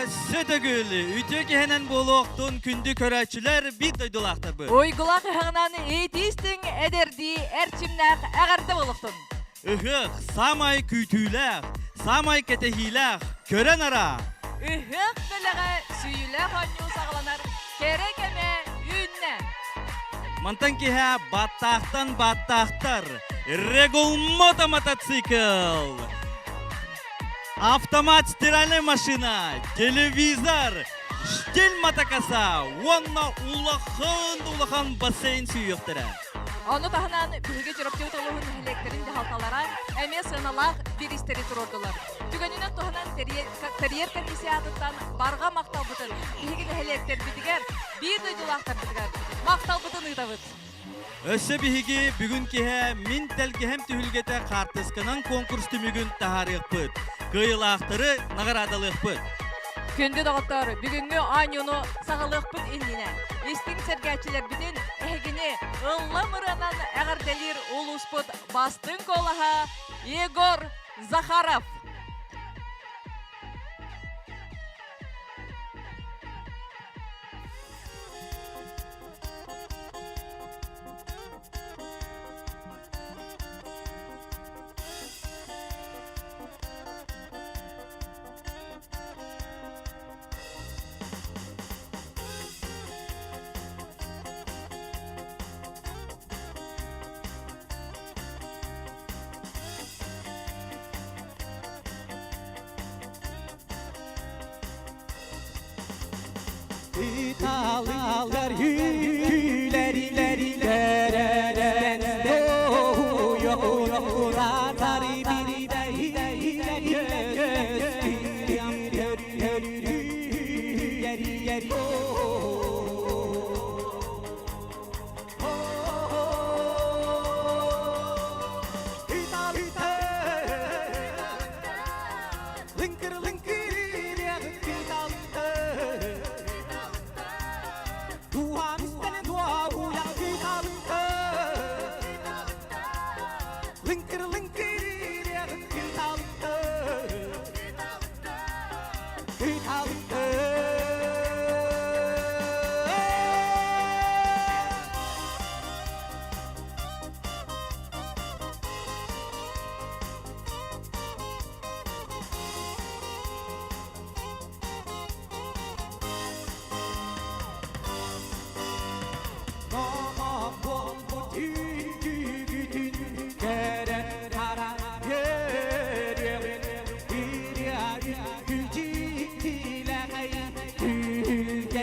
Өссө төгүл үтүө киһинэн буолуохтун күндү көрөөччүлэр биир дойдулаахтарбыт. Уйгулаах ыһаҕынан иитиистиҥ эдэрдии эрчимнээх эҕэрдэ буолуохтун. Ыһыах саамай күүтүүлээх, саамай кэтэһиилээх көрөн ара. Ыһыах бэлэҕэ сүүйүүлээх оонньуу саҕаланар кэрэ кэмэ үүннэ. Мантан киһэ баттаахтан баттаахтар Регул мото мотоцикл. Автомат стиральная машина, телевизор, штиль мотокоса уонна улахан улахан бассейн сүүйүөхтэрэ. Ону таһынан биһиги Чурапчы улууһун нэһилиэктэрин дьаһалталара эмиэ сыаналаах бириистэри туруордулар. Түгэнинэн туһанан тэрийэр комиссия аатыттан барҕа махталбытын биһиги нэһилиэктэрбитигэр, биир дойдулаахтарбытыгар махталбытын ыытабыт. Өссө биһиги бүгүн киһэ Мин тэлгэһэм түһүлгэтэ хаартысканан конкурс түмүгүн таһаарыахпыт. Кыайыылаахтары наҕараадалыахпыт. Күндү доҕоттор, бүгүҥҥү оонньууну саҕалыахпыт иннинэ истиҥ сэргээччилэрбитин эһигини ыллам ырыанан эҕэрдэлиир улууспут бастыҥ куолаһа Егор Захаров. Италар hüleri dereden doğuyor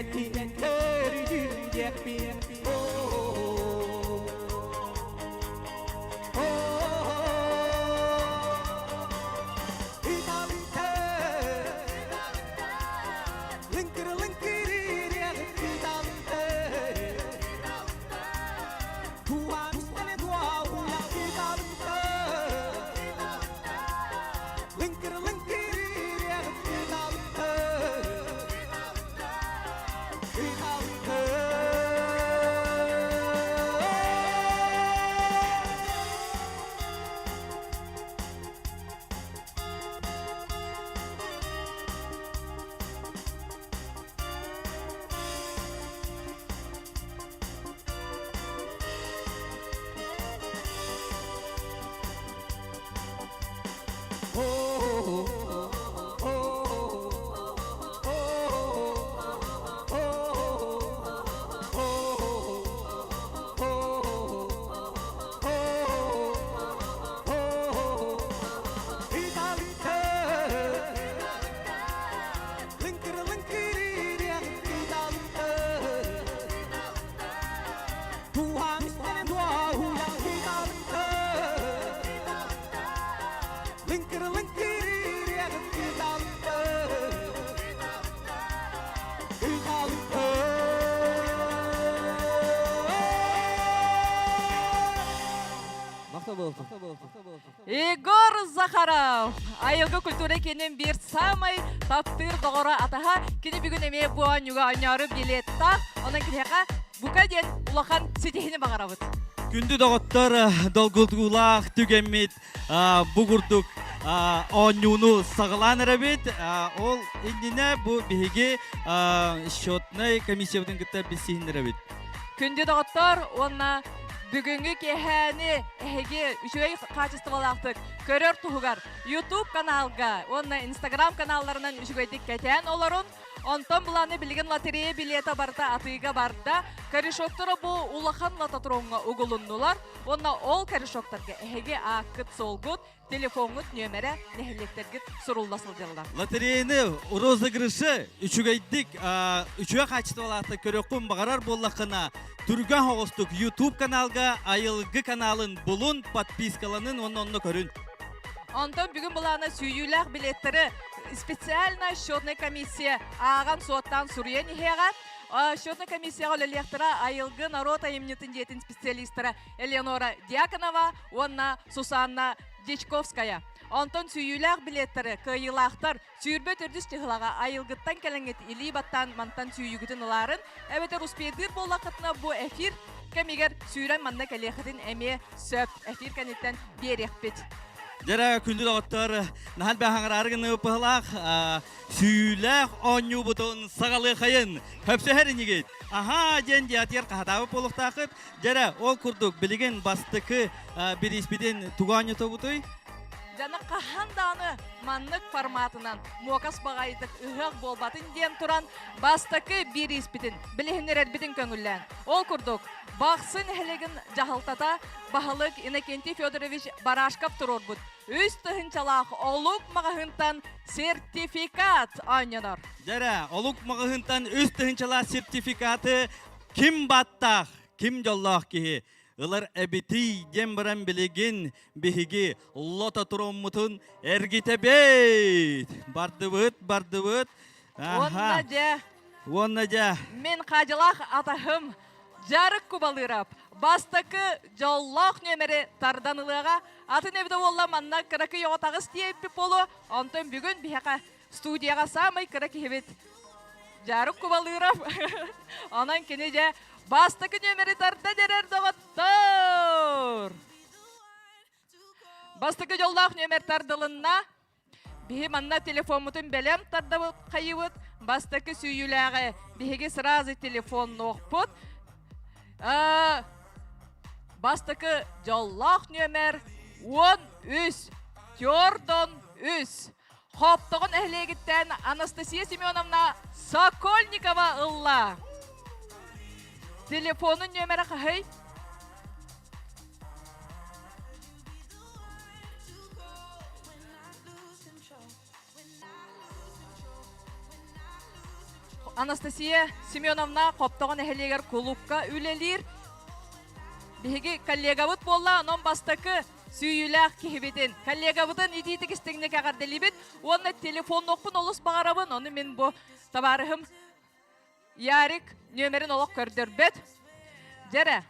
bir de göz Егор Захаров айылгы культура киинин биир самай таптыыр доҕоро атаһа кини бүгүн эмиэ бу оонньууга оонньоору билеттаах онон киниэхэ бука диэн улахан ситиһини баҕарабыт Күндү доҕоттор, долгутуулаах түгэммит бу курдук. оонньууну саҕалаан эрэбит. Ол иннинэ бу биһиги счетнай комиссиябытын кытта билсиһиннэрэбит. Күндү доҕоттор уонна бүгүҥҥү киэһээни эһиги үчүгэй хаачыстыбалаахтык көрөр туһугар YouTube каналга уонна Instagram каналларынан үчүгэйдик кэтээн олорун. Онтон былааны билигин лотерея билета барыта атыыга барда. Корешоктара бу улахан лототроҥҥа угулуннулар. Уонна ол корешоктарга эһиги ааккыт-суолгут, телефоҥҥут нүөмэрэ нэһилиэктэргит сурулла сылдьаллар. Лотереяны розыгрышы үчүгэйдик, үчүгэй хаачыстыбалаахтык көрүөххүн баҕарар буоллаххына, түргэн оҕустук YouTube каналга Айылгы каналын булун, подпискаланын уонна онно көрүн. Онтон бүгүн былаана сүүйүүлээх билеттэри специальная счетная комиссия ааҕан суоттаан суруйан иһиэҕэ. Счетная комиссияҕа үлэлиэхтэрэ Айылгы норуот айымньытын дьиэтин специалистара Элеонора Дьяконова уонна Сусанна Дьячковская. Онтон сүүйүүлээх билеттэри кыайыылаахтар сүүрбэ төрдүс чыһылаҕа айылгыттан кэлэҥҥит илии баттаан мантан сүүйүүгүтүн ылаарын, эбэтэр успейдыыр буоллаххытына бу эфир кэмигэр сүүрэн манна кэлиэххитин эмиэ сөп. Эфир кэнниттэн биэриэхпит. Дьэрэ күндү доҕоттор, наһаа элбэх аҥараары гыныппыһылаах сүүлээх оонньуубутун саҕалыахайын хөпсөһөр инигит. Аһаа диэн диатыгар хаһатаабыт буолуохтаахыт. Дьэрэ, ол курдук билигин бастакы бирииспитин тугу оонньотобутуй? Дьаны хаһан даҕаны маннык форматынан муокас баҕайытык ыһыах буолбатын диэн туран бастакы бирииспитин билиһиннэрэрбитин көҥүллээн. Ол курдук, Бахсы нэһилиэгин дьаһалтата баһылык Иннокентий Федорович Барашков туруорбут үс тыһыынчалаах олук маҕаһыынтан сертификат оонньонор. Дьэрэ, олук маҕаһыынтан үс тыһыынчалаах сертификаты ким баттаах, ким дьоллоох киһи ылар эбитий диэн баран билигин биһиги лототроммутун эргитэбит. Бардыбыт, бардыбыт. Уонна дьэ. Уонна дьэ. Мин хаадьылаах атаһым Дьарык Кубалыырап бастакы дьоллоох нүөмэри тардан ылыаҕа. Атын эбитэ буолла манна кыракый оҕо таҕыс тиэйбит буолуо. Онтон бүгүн биһиэхэ студияҕа саамай кыра киһибит Дьарык Кубалыырап. Онон кини дьэ бастакы нүөмэри тардан эрэр доҕоттор. Бастакы дьоллоох нүөмэр тардылынна. Биһи манна телефоммутун бэлэм тардабыт хайыбыт. Бастакы сүүйүүлээҕи биһиги сразу телефоннуохпут. Бастакы дьоллоох нүөмэр 13, төрдөн үс. Хоптоҕун нэһилиэгиттэн Анастасия Семеновна Сокольникова ылла. Телефонун нүөмэрэ хаһый? Анастасия Семеновна Хоптоҕо нэһилиэгэр кулуупка үлэлиир. Биһиги коллегабыт буолла, онон бастакы сүүйүүлээх киһибитин, коллегабытын итиитик истиҥник эҕэрдэлиибит уонна телефоннуохпун олус баҕарабын, ону мин бу табаарыһым Ярик нүөмэрин олох көрдөрбөт. Дьэрэ.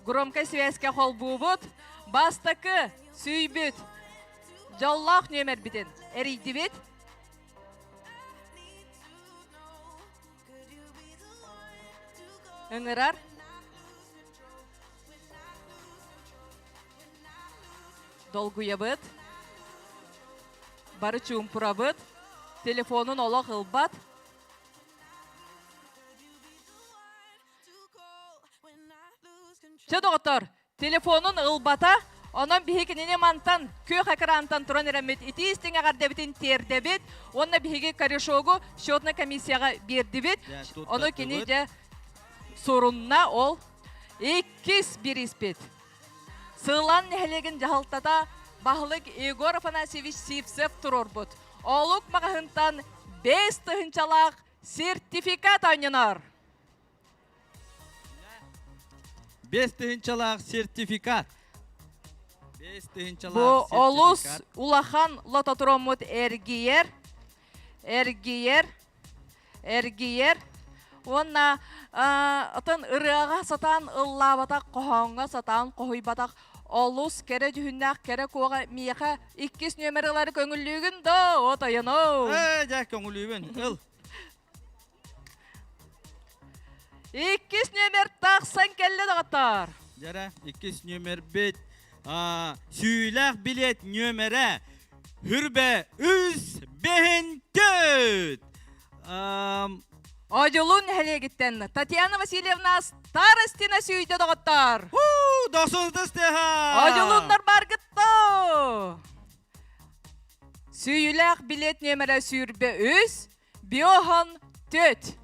Громкай связька холбуубут. Бастакы сүүйбүт дьоллоох нүөмэрбитин эрийдибит. Ыҥырар. Долгуйабыт. Бары чуумпурабыт. Телефонун олох ылбат. Чэ, доҕоттор, телефонун ылбата, онон биһи кинини мантан күөх экрантан туран эрэммит итии истиҥ эҕэрдэбитин тиэрдэбит уонна биһиги корешогу счетнай комиссияҕа биэрдибит. Ону кини дьэ сурунна ол иккис бирииспит. Сылан нэһилиэгин дьаһалтата баһылык Егор Афанасьевич Сивцев туруорбут. Олук маҕаһыынтан 5 тыһыынчалаах сертификат оонньонор. 5 тыһыынчалаах сертификат. 5 тыһыынчалаах Бу олус улахан лототроммут эргийэр, эргийэр, эргийэр. Уонна атын ырыаҕа сатаан ыллаабатах, хоһооҥҥо сатаан хоһуйбатах олус кэрэ дьүһүннээх кэрэ куоҕа миэхэ иккис нүөмэр ылары көҥүллүүгүн доо, от ойоно. Ээ, дьэ, көҥүллүүбүн. Ыл. Иккис нүөмэр тахсан кэллэ доҕоттоор. Дьэрэ, иккис нүөмэрбит сүүлээх билиэт нүөмэрэ Хүрбэ үс бэһин төт. Одьулуун нэһилиэгиттэн Татьяна Васильевна Старостина сүүйдэ доҕоттоор. Досун тыстыха! Одьулууннар баргытто! Сүүйүлээх билиэт нүөмэрэ сүүрбэ үс, биоһон төт.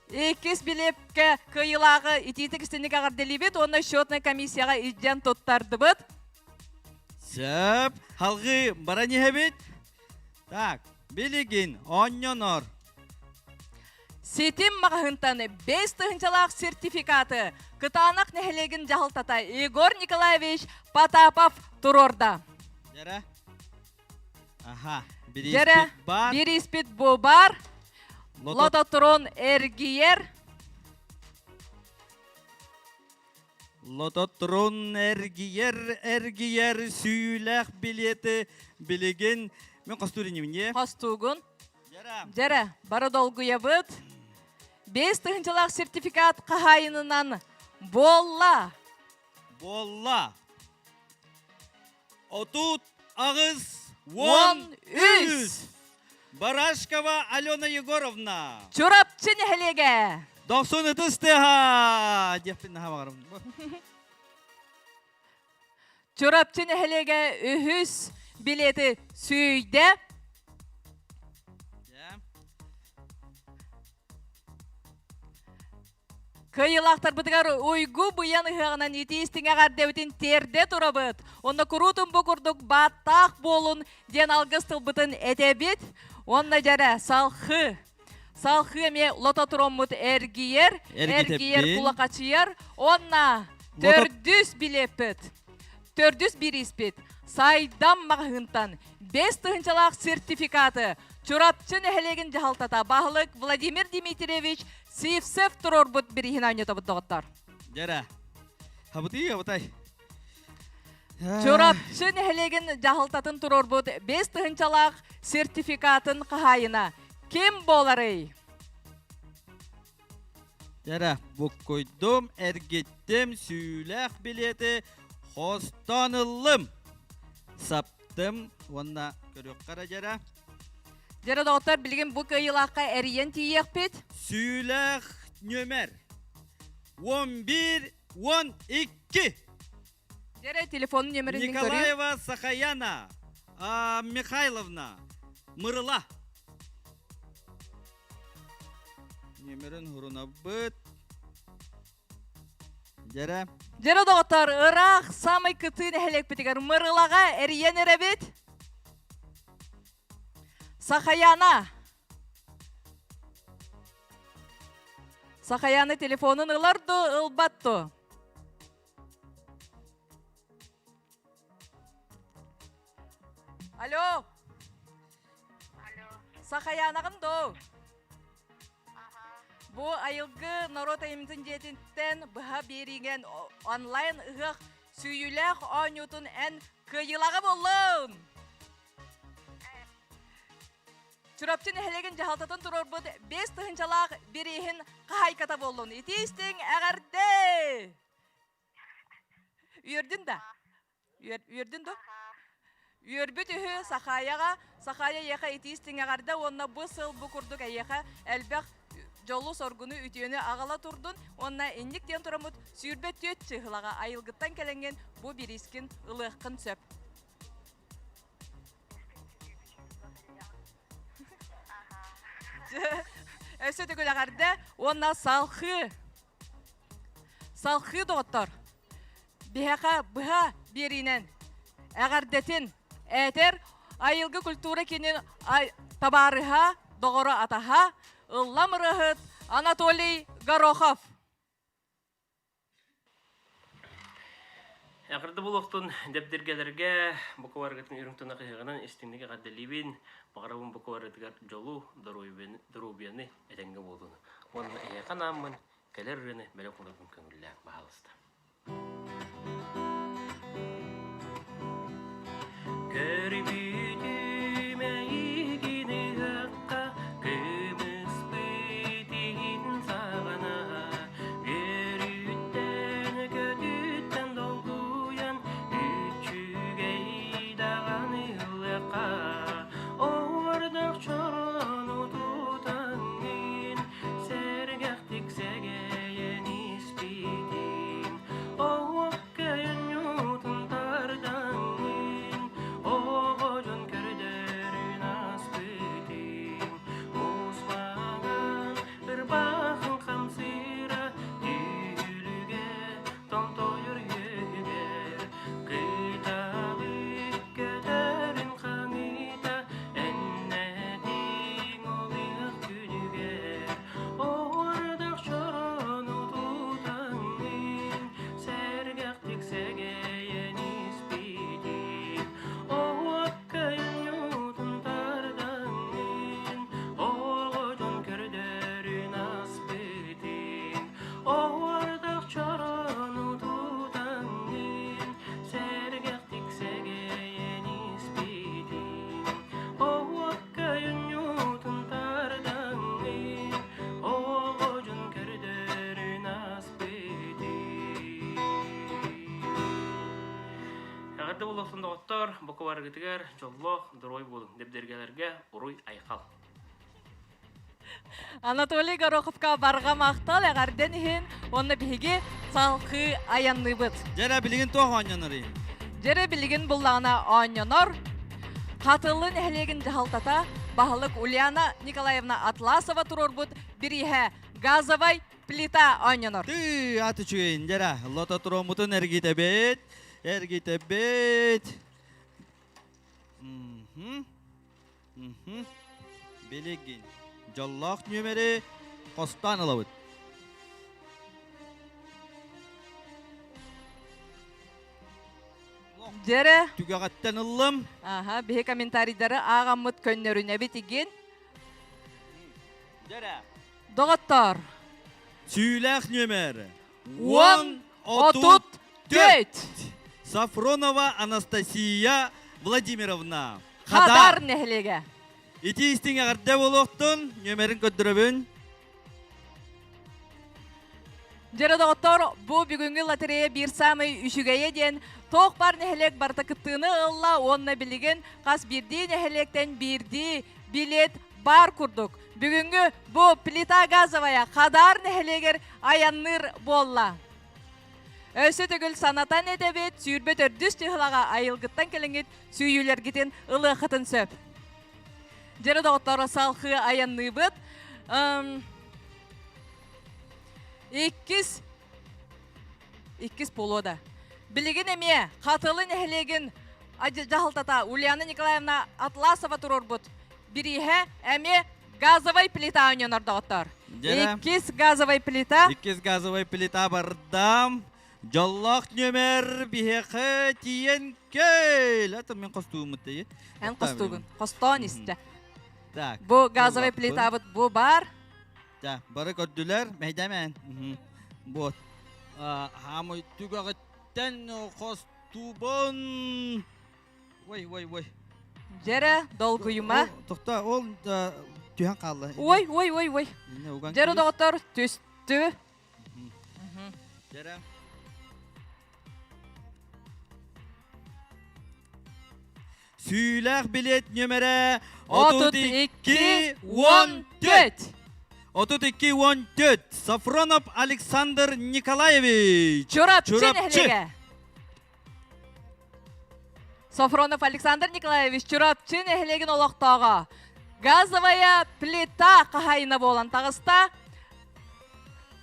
Иккис билиэпкэ кыайыылааҕы итиитик истинник эҕэрдэлиибит уонна счетнай комиссияҕа илдьэн туттардыбыт. Сөп. Халгыы баран иһэбит. Так, билигин оонньонор. Ситим маҕаһыынтан 5 тыһыынчалаах сертификаты Кытаанах нэһилиэгин дьаһалтата Егор Николаевич Потапов туруорда. Дьэрэ. Аха, Дьэрэ, бирииспит бар. бирииспит бу бар. Лото Лототрон эргийэр. Лототрон эргийэр, эргийэр сүүлээх билиэти билигин мен хостуур инибин дии. Хостуугун. Дьэрэ. Дьэрэ, бары долгуйабыт. 5 тыһыынчалаах сертификат хаһаайынынан буолла. Буолла. 38 13. Барашкова Алена Егоровна. Чурапчы нэһилиэгэ. Дохсун ытыс тыаһа! Диэхпин наһаа баҕарабын. Чурапчы нэһилиэгэ үһүс билети сүүйдэ. Кыайыылаахтарбытыгар уйгу быйан ыһыаҕынан итии истиҥ эҕэрдэбитин тиэрдэ турабыт. Онно куруутун бу курдук бааттаах буолун диэн алгыс тылбытын этэбит. Уонна дьэрэ салхы. Салхы эмиэ лототроммут эргийэр, эргийэр кулакачыйар. Онна төрдүс билиэппит. Төрдүс бирииспит Сайдам маҕаһыынтан 5 тыһыынчалаах сертификаты Чурапчы нэһилиэгин дьаһалтата баһылык Владимир Дмитриевич Сивцев туруорбут бирииһин оонньотобут доҕоттор. Дьэрэ. Хабытыы хабытай. Чурапчы нэһилиэгин дьаһалтатын туруорбут 5 тыһыынчалаах сертификатын хаһаайына ким буоларый? Дьэрэ, буккуйдум, эргиттим, сүүлээх билиэти хостон ыллым. Саптым уонна көрүөххэ эрэ дьэрэ. Дьэрэ доҕоттор, билигин бу кыайыылаахха эрийэн тиийиэхпит. Сүүлээх нүөмэр 11 12. Дьэрэ телефонун нүөмэрин мин көрүм. Николаева Сахаяна Михайловна Мырыла. Нүөмэрин хурунабыт. Дьэрэ. Дьэрэ доҕоттор, ыраах самай кытыы нэһилиэкпитигэр Мырылаҕа эрийэн эрэбит. Сахаяна. Сахаяна телефонун ылар ду, ылбат ду? Алло. Алло. Сахаянаҕын доо? Бу айылгы норуот айымньытын дьиэтиттэн быһа биэриигэн онлайн ыһыах сүүйүүлээх оонньуутун эн кыайыылааҕа буоллун! Чурапчы нэһилиэгин дьаһалтатын туруорбут 5 тыһыынчалаах бирииһин хаһаайката буоллун. Итии истиҥ эҕэрдэ! Үөрдүн да? Үөрдүн да? Үөрбүт үһү Сахаяҕа, Сахая эйиэхэ итии истиҥ эҕэрдэ уонна бу сыл бу курдук эйиэхэ элбэх дьолу-соргуну, үтүөнү аҕала турдун уонна инник диэн тураммыт 24 чыһылаҕа айылгыттан кэлэҥҥин бу бириискин ылыаххын сөп. Өссө төгүл эҕэрдэ уонна салхыы. Салхыы доҕоттор, биһиэхэ быһа биэриинэн эҕэрдэтин этэр айылгы культура киинин табаарыһа, доҕоро атаһа, ыллам ырыаһыт Анатолий Горохов. Эҕэрдэ буолуохтун дэбдиргэлэргэ бука барыгытын үрүҥ тунах ыһыаҕынан истиҥник эҕэрдэлиибин. Баҕарабын бука барытыгар дьолу, доруобуйаны, этэҥҥэ буолууну. Уонна эһиэхэ анааммын кэлэр ырыаны бэлэх уунарбын көҥүллээҥ, баһаалыста. Көрбүтүм эйигин. буолуохтун доҕоттор, бука барыгытыгар дьоллоох, доруой буолуҥ. Дэбдиргэлэргэ уруй-айхал. Анатолий Гороховка барҕа махтал эҕэрдэн иһин уонна биһиги салхыы айанныыбыт. Дьэрэ билигин туох оонньонорый? Дьэрэ билигин буллаҕына оонньонор. Хатылы нэһилиэгин дьаһалтата баһылык Ульяна Николаевна Атласова туруорбут бирииһэ газовай плита оонньонор. Тыы, ат үчүгэйин дьэрэ. Лототроммутун эргитэбит, эргитэбит. Билигин дьоллоох нүөмэри хостоон ылабыт. Дьэрэ. Түгэҕиттэн ыллым. Аха, биһи комментарийдары ааҕаммыт көннөрүнэбит игин. Дьэрэ. Доҕоттоор. Сүүлээх нүөмэр. 10 34. Сафронова Анастасия Владимировна. Хадар нэһилиэгэ. Ити истиҥ эҕэрдэ буолуохтун, нүөмэрин көрдөрөбүн. Дьэрэ доҕоттор, бу бүгүҥҥү лотерея биир саамай үчүгэйэ диэн туох бар нэһилиэк барыта кыттыыны ылла уонна билигин хас биирдии нэһилиэктэн биирдии билет баар курдук. Бүгүҥҥү бу плита газовая Хадаар нэһилиэгэр айанныыр буолла. Өссө төгүл санатан этэбит, 24 чыһылаҕа айылгыттан кэлиҥҥит сүүйүүлэргитин ылыаххытын сөп. Дьэрэ доҕотторо салхыы айанныыбыт. Иккис иккис полуода. Билигин эмиэ Хатылы нэһилиэгин дьаһалтата Ульяна Николаевна Атласова туруорбут бирииһэ эмиэ газовай плита ойнонор доҕоттор. Иккис газовай плита. Иккис газовай плита бардам. Дьоллоох нүөмэр биһиэхэ тиийэн кэл. Это мен костуумут дии. Эн костуугун. Хостоон истэ. Так. Бу газовай плитабыт бу бар. Да, бары көрдүлэр. Мэйдэмэн. Вот. Хаамый түгэҕиттэн хостуубун. Ой, ой, ой. Дьэрэ, долгуйума. Тохто, ол түһэн хаалла. Ой, ой, ой, ой. Дьэрэ доҕоттор түстү. Дьэрэ. Сүүлээх билет нүөмэрэ 32 14. 32 14. Сафронов Александр Николаевич. Чурапчы нэһилиэгэ. Софронов Александр Николаевич Чурапчы нэһилиэгин олохтооҕо. Газовая плита хаһаайына буолан таҕыста.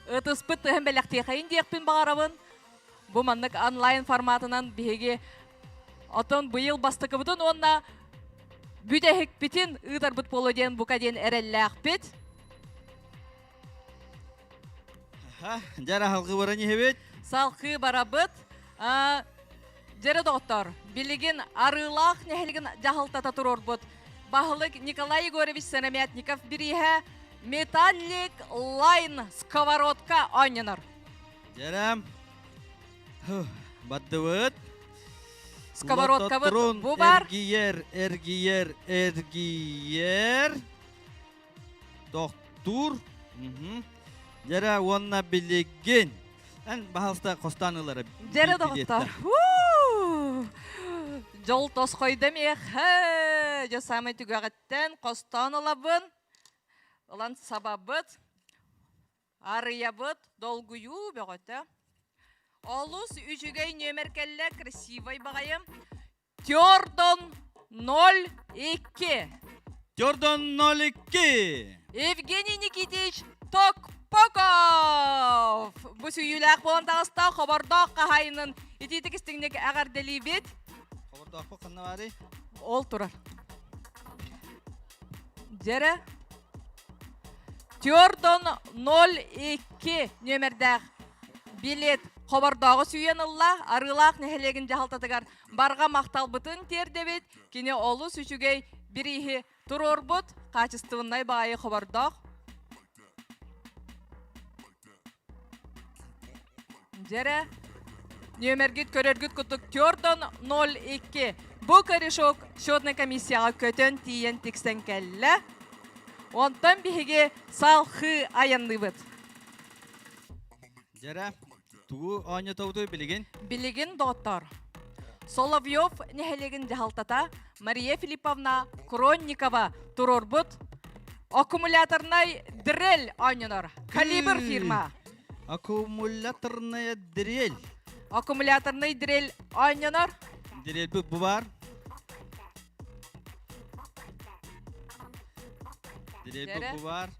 Ытыспыт тыһын бэлэхтиэхэйин диэхпин баҕарабын. Бу маннык онлайн форматынан биһиги отон быйыл бастакыбытын уонна бүтэһикпитин ыытарбыт буолуо диэн бука диэн эрэллээхпит. Дьара халгы баран иһэбит. Салхыы барабыт. Дьэрэ доҕоттор, билигин Арыылаах нэһилигин дьаһалтата туруорбут баһылык Николай Егорович Сыромятников бирииһэ Металлик Лайн сковородка оонньонор. Дьэрэм, бардыбыт. Сковородкабыт бу бар. Эргийэр, эргийэр, эргийэр. Тохтуур. Дьэрэ уонна билигин. Эн баһалста хостоон ылара. Дьэрэ доҕоттор. Дьол тосхойдо миэхэ. Дьэ самай түгэҕиттэн хостоон ылабын. Ылан сабабыт. Арыйабыт долгуйуу бөҕөтө. Олус үчүгэй нүөмэр кэллэ, красивай баҕайы. Тёрдон 02. Тёрдон 02. Евгений Никитич Токпоков! Бу сүүйүүлээх буолан таҕыста хобордоох хаһаайынын итиитик истиҥник эҕэрдэлиибит. Хобордоохпут ханна баарый? Ол турар. Дьэрэ. Тёрдон 02 нүөмэрдээх билет хобордооҕу сүүйэн ылла. Арыылаах нэһилиэгин дьаһалтатыгар барҕа махталбытын тиэрдэбит. Кини олус үчүгэй бирииһи туруорбут, хаачыстыбыннай баайы хобордоох. Дьэрэ, нүөмэргит көрөргүт курдук Тёрдон 02. Бу корешок счетнай комиссияҕа көтөн тиийэн тиксэн кэллэ. Онтон биһиги салхыы айанныыбыт. Дьэрэ, тугу оонньотобутуй билигин? Билигин, доҕоттоор. Соловьев нэһилиэгин дьаһалтата Мария Филипповна Кронникова туруорбут аккумуляторнай дрель оонньонор. Калибр фирма. Аккумуляторная дрель. Аккумуляторный дрель оонньонор. Дрель бу бар. Дрель бу бар.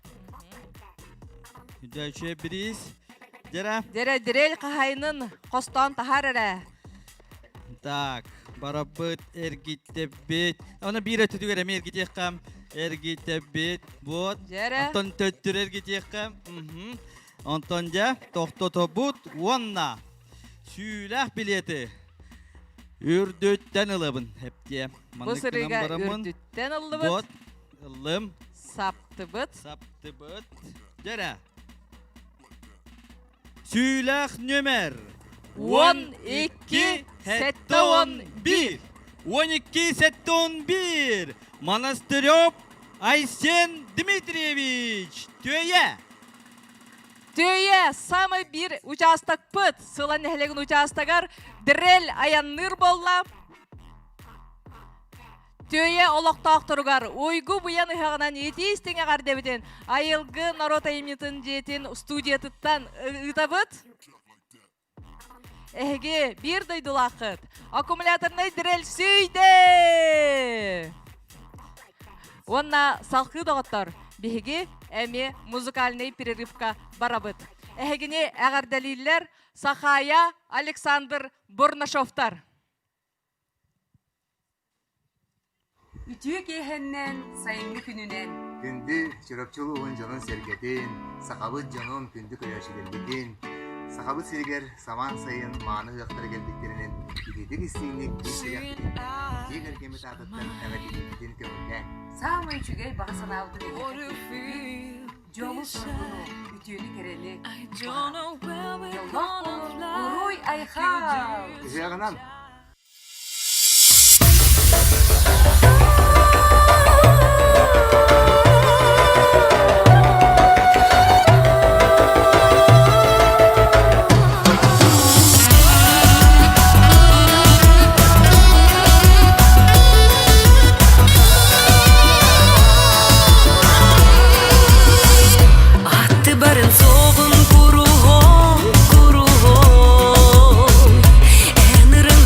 Үдәүче бирис. Дера. Дерэ дрель хаһайынын хостоон таһаар эрэ. Так, барабыт, эргиттэбит. Аны биир өттүтүгэр эмиэ эргитиэххэ. Эргиттэбит. Вот. Дьэрэ. Онтон төттүр эргитиэххэ. Мгм. Онтон дьэ, тохтотобут уонна сүүлээх билиэти үрдүттэн ылабын. Эптиэ. Бу Маннык гынан сырыыга бараммын. үрдүттэн ыллыбыт. Вот. Ыллым. Саптыбыт. Саптыбыт. Дьэрэ. Сүүлээх нүөмэр 12 71. 12 71 Монастырев Айсен Дмитриевич Түөйэ. Түөйэ самый биир учаастакпыт Сыла нэһилиэгин учаастагар дрель айанныыр буолла. Түөйэ олохтоохторугар уйгу быйан ыһаҕынан итии истиҥ эҕэрдэбитин Айылгы норуот айымньытын дьиэтин студиятыттан ыытабыт. Эһиги биир дойдулааххыт. Аккумуляторнай дрель сүүйдэ! Уонна салхыы доҕоттор, биһиги эмиэ музыкальный перерывка барабыт. Эһигини эҕэрдэлииллэр Сахая Александр Бурнашовтар. Үтүө киэһэннэн, сайыҥҥы күнүнэн! Күндү Чурапчы улууһун дьонун-сэргэтин, сахабыт дьонун күндү көрөөччүлэрбитин, Сахабыт сиригэр самаан сайын мааны ыһыахтара кэлбиттэринэн итиитик-истиҥник ис сүрэхпитин, дьиэ кэргэммит аатыттан эҕэрдэлиирбитин көҥүллээҥ! Саамай үчүгэй баҕа санаабытын эһиэхэ тиэрдибит, дьолу-соргуну, үтүөнү-кэрэни баҕарабыт. Дьоллоох буолун, уруй-айхал! Ыһыаҕынан! Аттыбарын соғын куруһон, куруһон. Эн ырын.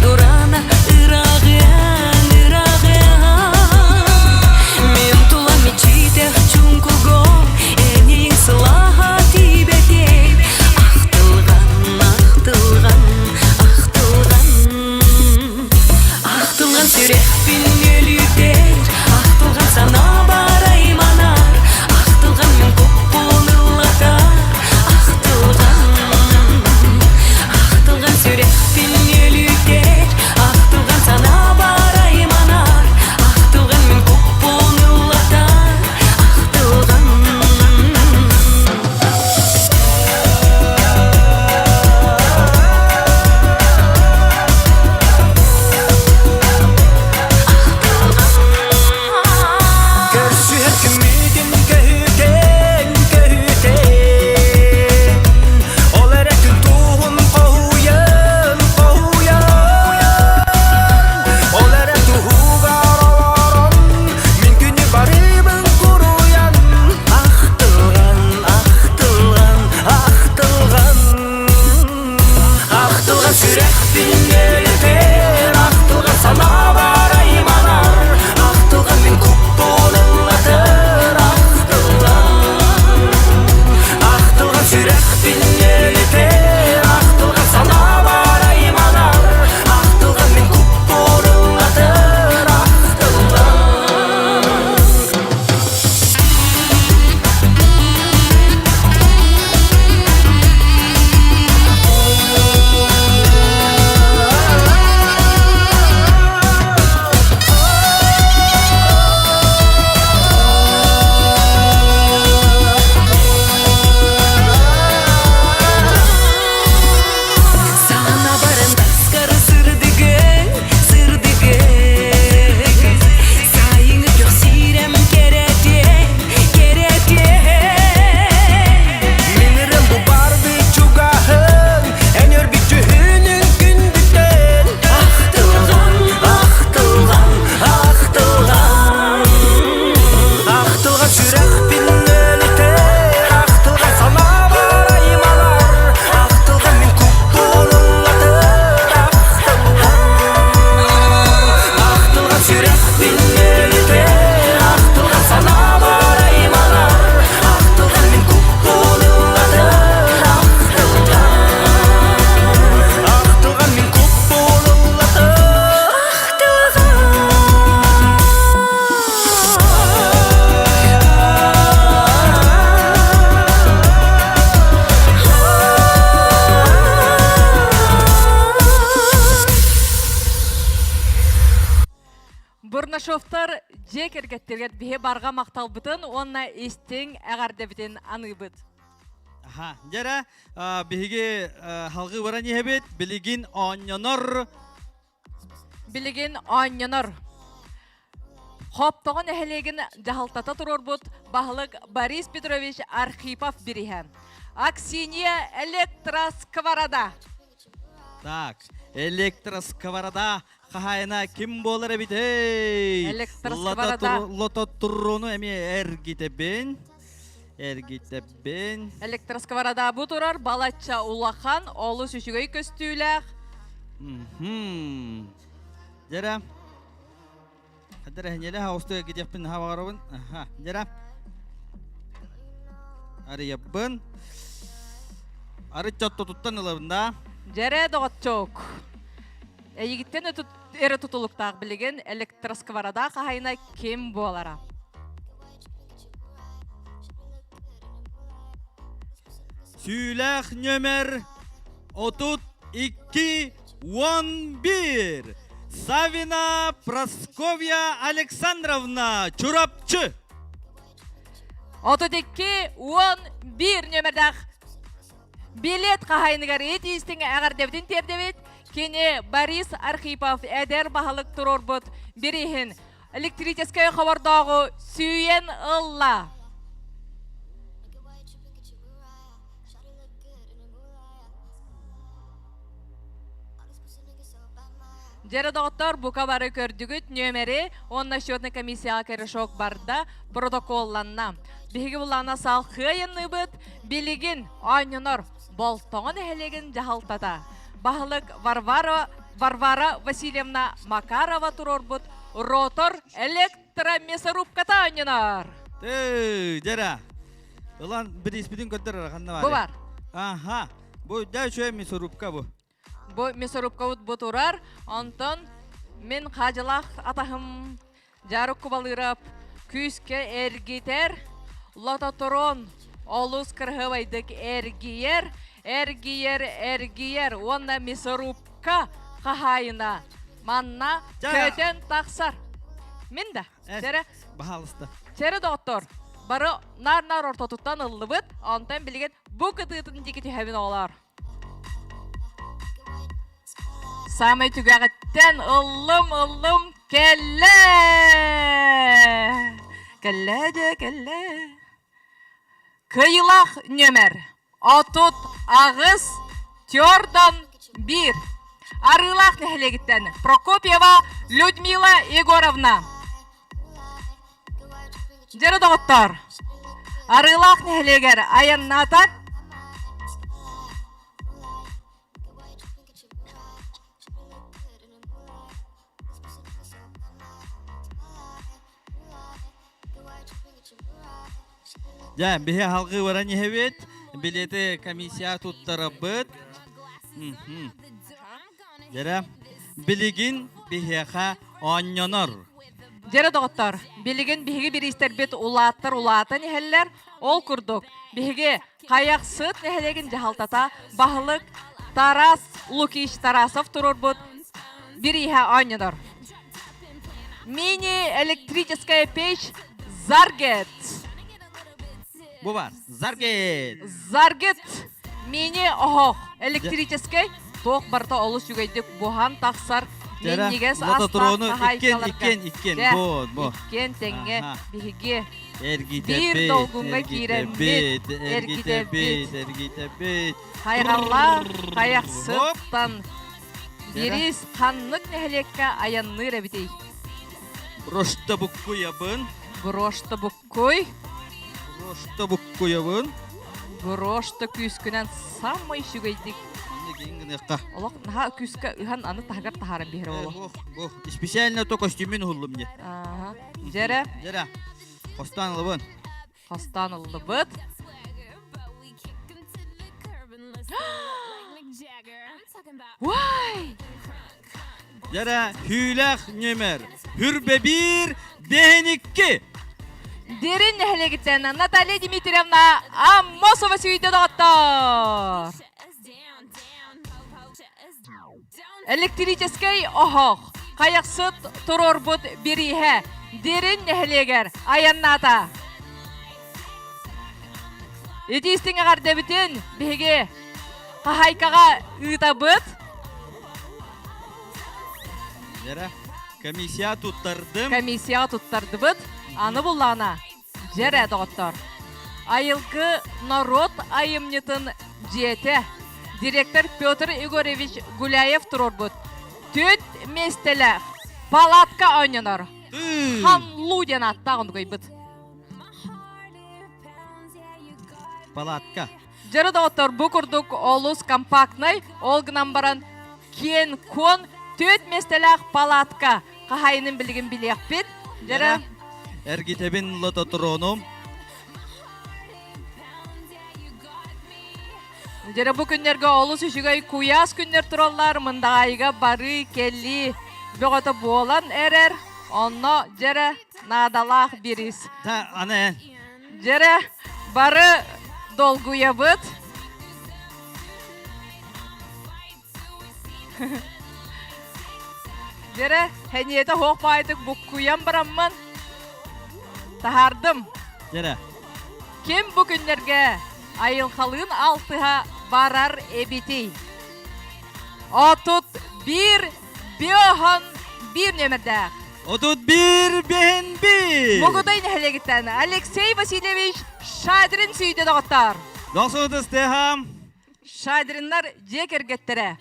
Кардашовтар дьиэ кэргэттэригэр биһи барҕа махталбытын уонна истиҥ эҕэрдэбитин аныыбыт. Аха, дьэрэ, биһиги халгыы баран иһэбит, билигин оонньонор. Билигин оонньонор. Хоптоҕо нэһилиэгин дьаһалтата туруорбут баһылык Борис Петрович Архипов бириһэ. Аксинья электросковорода. Так, электросковорода хаһаайына ким буолар эбитий? Электросковорода. Лототурууну эмиэ эргитэбин. Эргитэбин. Электросковорода бу турар балачча улахан, олус үчүгэй көстүүлээх. Дьэрэ. Хадара хенеле хаусту эргитиэхпин наһаа баҕарабын. Аха, дьэрэ. Арыйабын. Арыт туттан ылабын да. Дьэрэ доҕотчук. Эйигиттэн эрэ тутулуктаах билигин электросковорода хаһайына ким буолара? Сүүлээх нөмер 32 11 Савина Прасковья Александровна Чурапчы 32 11 нөмердаах Билет хаһайыныгар ит-истиҥ эҕэрдэбитин тиэрдэбит. Кини Борис Архипов эдэр баһылык туруорбут бирииһин электрическэй хобордооҕу сүүйэн ылла. Дьэрэ доҕоттор, бука бары көрдүгүт нүөмэри уонна счетный комиссияҕа корешок барда, протоколланна. Биһиги буллаана салхыайынныбыт, билигин оонньонор Болтоҥо нэһилиэгин дьаһалтата баһылык Варвара, Варвара Васильевна Макарова туруорбут ротор электромясорубката оонньонор. Тыы, дьэрэ. Ылан бирииспитин көрдөр ханна бар? Бу бар. Аха. Бу дьэ үчүгэй мясорубка бу. Бу мясорубкабыт бу турар. Онтон мин хаадьылаах атаһым Дьаарык Кубалыырап күүскэ эргитэр, лототрон олус кыраһыабайдык эргийэр, эргийэр, эргийэр уонна мясорубка хаһаайына манна көтөн тахсар. Мин да. Чэрэ. Баһаалыста. Чэрэ доҕоттор, бары наар-наар ортотуттан ыллыбыт, онтон билигин бу кытыытын диэки түһэбин оҕолоор. Саамай түгэҕиттэн ыллым, ыллым, кэллэ! Кэллэ дьэ, кэллэ. Кыайыылаах нүөмэр 38 Тёрдон 1. Арыылаах нэһилиэгиттэн Прокопьева Людмила Егоровна. Дьэрэ доҕоттоор, Арыылаах нэһилиэгэр айаннаата Дьэ, биһи халгыы баран иһэбит. Билети комиссия туттарабыт. Дьэрэ, билигин биһиэхэ оонньонор. Дьэрэ доҕоттор, билигин биһиги бириистэрбит улааттар улаатан иһэллэр. Ол курдук, биһиги Хайахсыт нэһилиэгин дьаһалтата баһылык Тарас Лукич Тарасов туруорбут бирииһэ оонньонор. Мини-электрическая печь Заргет. Бу бар. Заргет. Заргет мини-оһох электрическэй туох барыта олус үчүгэйдик буһан тахсар минньигэс астаах хаһаайкаларга. Иккен, иккен, бу, бу. Иккен тэҥҥэ биһиги Эргитэбит, биир долгуҥҥа киирэммит, эргитэбит, эргитэбит. Хайҕаллаах хайахсыттан Бириис ханнык нэһилиэккэ айанныыр эбитий? Брошта буккуйабын. Брошта буккуй. Брошта буккуйабын. Брошта күүскүнэн самый үчүгэйдик. Гыныахха. Олох наһаа күүскэ ыһан аны таһыгар таһааран биһэр олох. Бу, специально то костюмин уһуллум дьэ. Ааха. Дьэрэ. Дьэрэ. Хостаан ылыбын. Хостаан ыллыбыт. Вай! Дьэрэ, hүүлэх нөмер. Хүрбэ биир, дэһин икки. Дирин нэһилиэгиттэн Наталья Дмитриевна Аммосова сүүйдэ доҕоттор. Электрическэй оһох. Хайахсыт туруорбут бирииһэ Дирин нэһилиэгэр айаннаата. Ити истиҥ эҕэрдэбитин биһиги хаһайкаҕа ыытабыт. Дьэрэ, комиссия туттардым. Комиссияҕа туттардыбыт. Аны буллаҕына, дьэрэ доҕоттор. Айылгы норуот айымньытын дьиэтэ. Директор Петр Егорович Гуляев туруорбут. Түөрт миэстэлээх палатка оонньонор. Ханлу диэн ааттаах оннугайбыт. Палатка. Дьөрү доҕоттор, бу курдук олус компактнай, ол гынан баран киэн-куон түөрт миэстэлээх палатка хаһаайынын билигин билиэхпит. Дьэрэ. Эргитэбин лототронум. Дьэрэ бу күннэргэ олус үчүгэй куйаас күннэр тураллар, Мындаҕаайыга барыы кэлии бөҕөтө буолан эрэр. Онно дьэрэ наадалаах бириис. Да, аны Дьэрэ, бары долгуйабыт. Дьэрэ, хэниэтэ хуох баайдык буккуйан бараммын таһаардым. Дьэрэ. Ким бу күннэргэ айылҕалыын алтыһа барар эбитий? 31 биоһон биир нүөмэрдээх. 31 биһин биир. Мугудай нэһилиэгиттэн Алексей Васильевич Шадрин сүүйдэ доҕоттоор. Дохсуутустыһам. Шадриннар дьиэ кэргэттэрэ.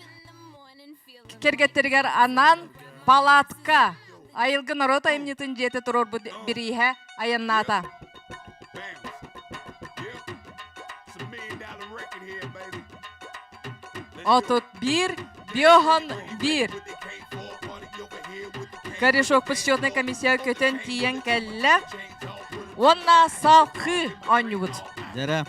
Кэргэттэригэр анаан палатка айылгы норуот айымньытын дьиэтэ туруорбут бирииһэ айаннаата. 31 биоһон 1. Корешокпут счетная комиссия көтөн тиийэн кэллэ. Уонна салхыы оонньуубут. Дьэрэ,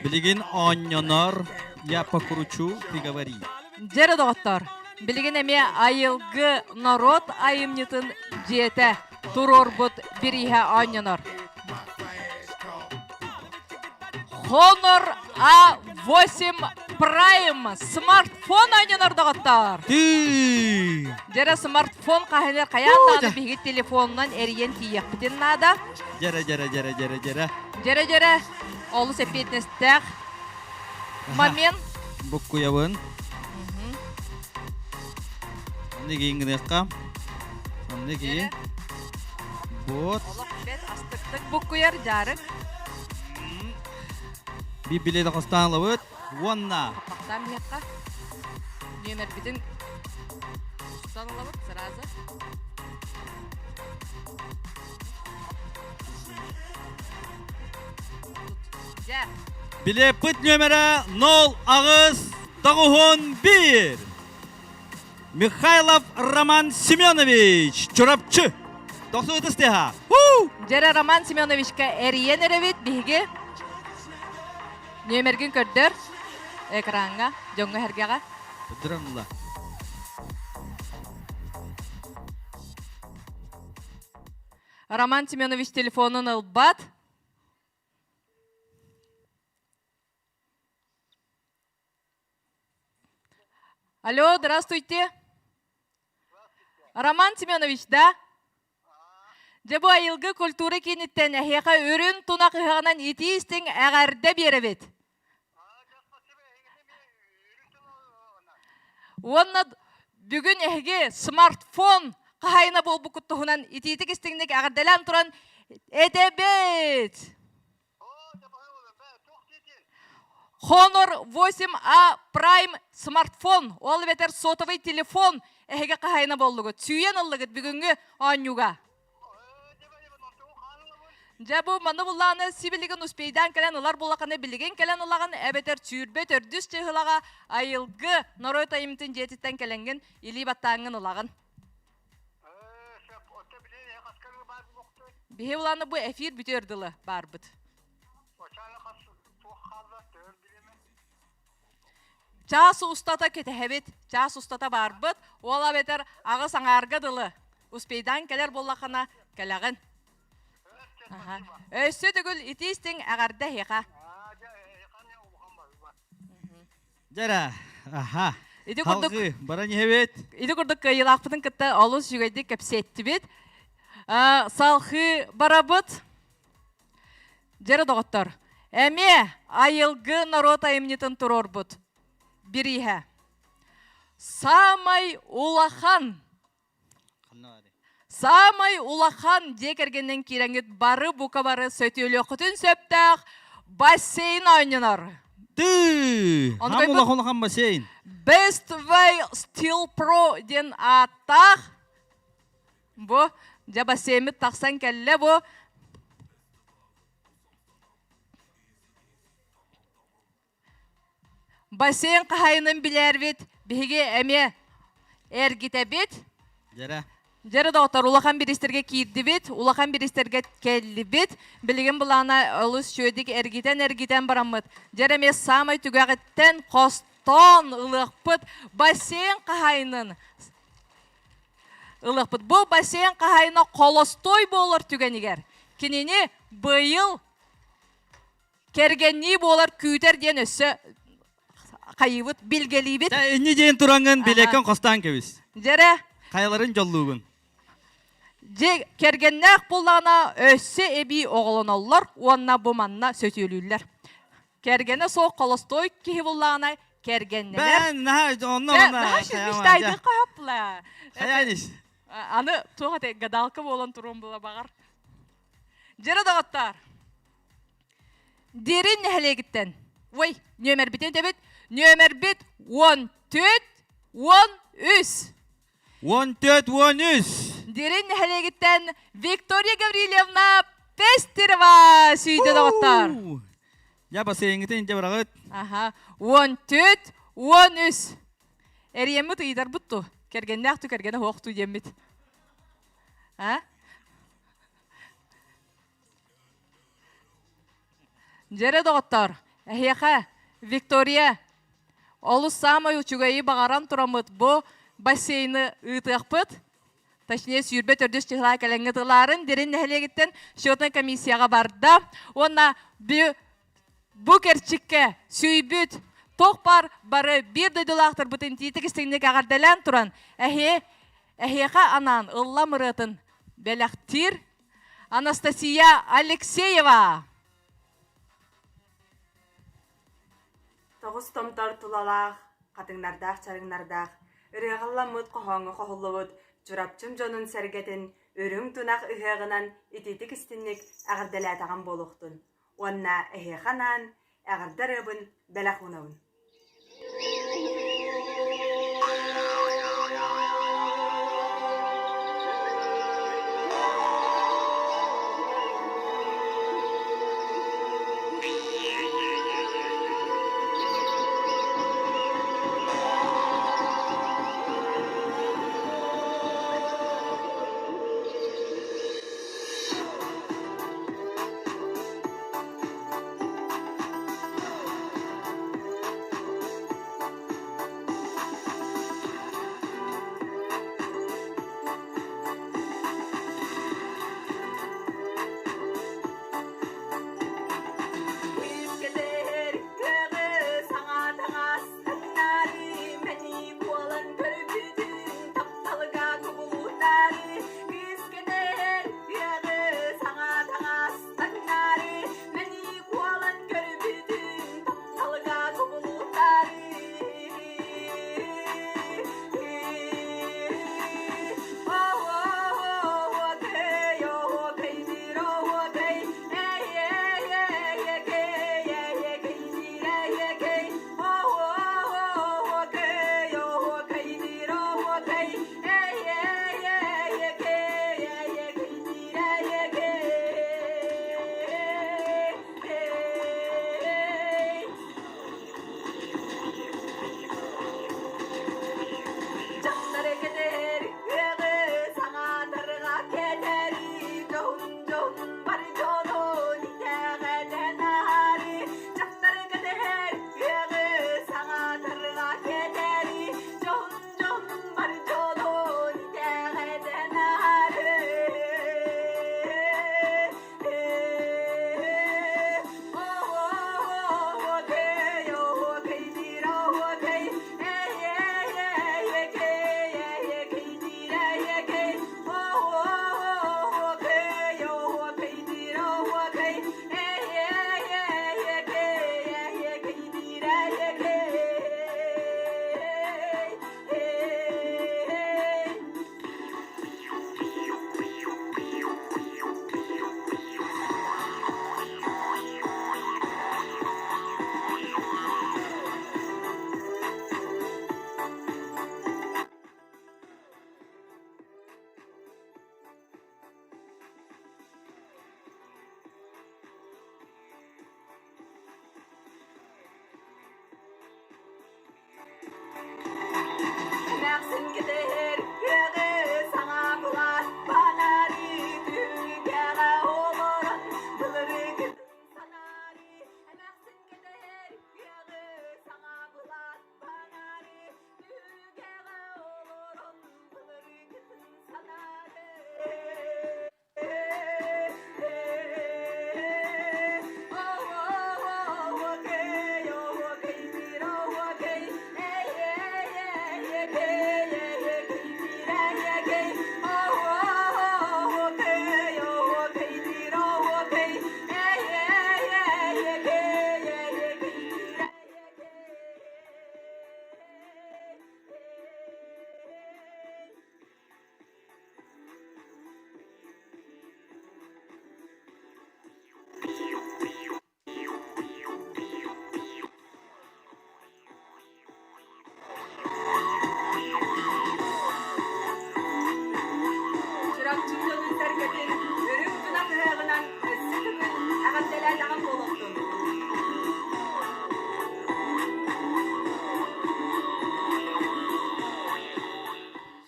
билигин оонньонор, я покручу, ты говори. Дьэрэ доҕоттор, билигин эмиэ айылгы норуот айымньытын дьиэтэ туруорбут бирииһэ оонньонор. Honor A8 Prime смартфон оонньонор доҕоттоор. Дьэрэ смартфон хаһынар хайаан даҕаны биһиги телефонунан эрийэн тиийиэхпитин наада. Дьэрэ дьэрэ дьэрэ дьэрэ дьэрэ. Дьэрэ дьэрэ олус эппиэтинэстээх момент. Буккуйабын. Онно киин гыныахха. Онно киин. Вот. Олох бэт астыктык буккуйар дьарык. Биир билиэти хостаан ылабыт. Уонна. Хаппахтаан биһиэххэ. Нүөмэрбитин устан ылабыт сразу. Дьэ. Билиэппит нүөмэрэ 0 8 91. Михайлов Роман Семенович, Чурапчы. Тохсу ытыс тыаһа. Дьэрэ Роман Семеновичка эрийэн эрэбит биһиги. Нүөмэргин көрдөр экраҥҥа, дьоҥҥо сэргэҕэ. Көрдөрөн ыла. Роман Семенович телефонун ылбат. Алло, здравствуйте. Роман Семенович, да? Дьэ бу айылгы культура кииниттэн эһиэхэ үрүн тунах ыһыаҕынан итии истиҥ эҕэрдэ биэрэбит. Уонна бүгүн эһиги смартфон хаһайына буолбуккут туһунан итиитик истиҥник эҕэрдэлээн туран этэбит. Honor 8A Prime смартфон, ол эбэтэр сотовый телефон эһиги хаһайына боллугут. Сүүйэн ыллыгыт бүгүҥҥү оонньууга. Дьэ бу маны буллааны сибилигин успейдаан кэлэн ылар буллахына билигин кэлэн ылаҕын эбэтэр сүүрбэ төрдүс чыһылаҕа айылгы норуот айымтын дьиэтиттэн кэлэҥҥин илии баттааҥҥын ылаҕын. Биһи улааны бу эфир бүтүөр дылы баарбыт. Чаас устата кэтэһэбит, чаас устата баарбыт, ол эбэтэр аҕыс аҥаарга дылы успейдаан кэлэр буоллаххына кэлэҕин. Өссө төгүл итии истиҥ эҕэрдэ эһиэхэ. Дьэрэ, аха. Ити курдук Халгы, баран иһэбит. Ити курдук кыайыылаахпытын кытта олус үчүгэйдик кэпсэттибит. Салхыы барабыт. Дьэрэ доҕоттор, эмиэ айылгы норуот айымньытын туруорбут бирииһэ. Саамай улахан Саамай улахан дьиэ кэргэнинэн киирэҥҥит бары бука бары сөтүөлүөххүтүн сөптөөх бассейн оонньонор. Ты! Хам улахан улахан бассейн. Best Way Steel Pro диэн ааттаах бу дьэ бассейммит тахсан кэллэ бу. Бассейн хаһайынын билэрбит, биһиги эмиэ эргитэбит. Дьэрэ. Дьэрэ доҕоттор, улахан бириистэргэ киирдибит, улахан бириистэргэ кэллибит. Билигин былаана олус үчүгэйдик эргитэн-эргитэн бараммыт. Дьэрэ эмиэ саамай түгэҕиттэн хостоон ылыахпыт бассейн хаһайынын ылыахпыт. Бу бассейн хаһайына холостой буолар түгэнигэр кинини быйыл Кэргэннии буолар күүтэр диэн өссө хайыыбыт, билгэлиибит. Инни диэн тураҥҥын билиэккин хостаан кэбис. Дьэрэ. Хайаларын дьоллуугун? Дьэ, кэргэннээх буоллаҕына өссө эбии оҕолоноллор уонна бу манна сөтүөлүүллэр. Кэргэнэ суох холостой киһи буллаҕына кэргэннэнэр. Бэн, наһаа онно онно. Наһаа хоһопла. Аны туох этэй гадалка буолан туруом була баҕар. Дьэрэ доҕоттоор, Дирин нэһилиэгиттэн, ой, нүөмэрбитин этэбит, нүөмэрбит 14 13. 14 13. Дирин нэһилиэгиттэн Виктория Гаврильевна Пестерова сүйдэ доҕоттоор. Я бассейҥҥытын инде бараҕыт. Аха, 14 13. Эрийэммит ыйдарбыт ту. Кэргэннээх ту кэргэнэ суох ту диэммит. А? Дьэрэ доҕоттоор, эһиэхэ Виктория олус саамай үчүгэйи баҕаран тураммыт бу бассейны ыытыахпыт. Точнее, 24 чыһылаа кэлэҥҥэ тылаарын Дирин нэһилиэгиттэн счетнай комиссияҕа барда. Уонна бу кэрчиккэ сүүйбүт туох баар бары биир дойдулаахтарбытын тиитик истиҥник эҕэрдэлээн туран, эһиэхэ анаан ыллам ырыатын бэлэхтиир Анастасия Алексеева. Тоҕус томтор тулалаах, хатыҥнардаах чарыҥнардаах, ырыаҕалламмыт хоһооҥҥо хоһуллубут Чурапчым дьонун сэргэтин үрүҥ тунах ыһыаҕынан итиитик истинник эҕэрдэлээтэҕим буолуохтун уонна эһиэхэ анаан эҕэрдэ ырыабын бэлэх уунабын.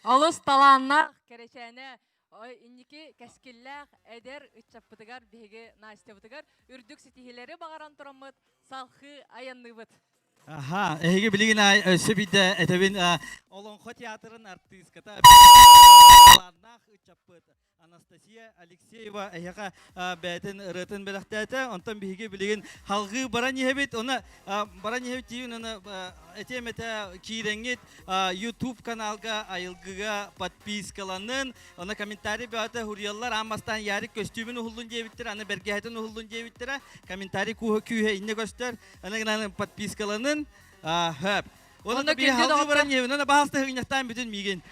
Олус талааннаах кэрэчээнэ инники кэскиллээх эдэр ыччаппытыгар биһиги Настябытыгар үрдүк ситиһиилэри баҕаран тураммыт салхыы айанныыбыт. Аха, эһиги билигин өссө биирдэ этэбин Олоҥхо театрын артыыската талааннаах ыччаппыт Анастасия Алексеева эһиэхэ бэйэтин ырыатын бэлэхтээтэ. Онтон биһиги билигин халҕыы баран иһэбит. Оны баран иһэбит диибин, оны этиэм этэ киирэҥҥит YouTube каналга айылгыга подпискаланын, оны комментарий бөҕөтө хуруйаллар. Аан бастаан Ярик көстүүмүн уһуллун диэбиттэр, аны бэргэһэтин уһуллун диэбиттэрэ. Комментарий күүһэ иннэ көстөр. Аны гынан подпискаланын. Хөп. Оны биһи халҕыы баран иһэбин. Оны баһаалыста хыгынньахтаан бүтүн миигин.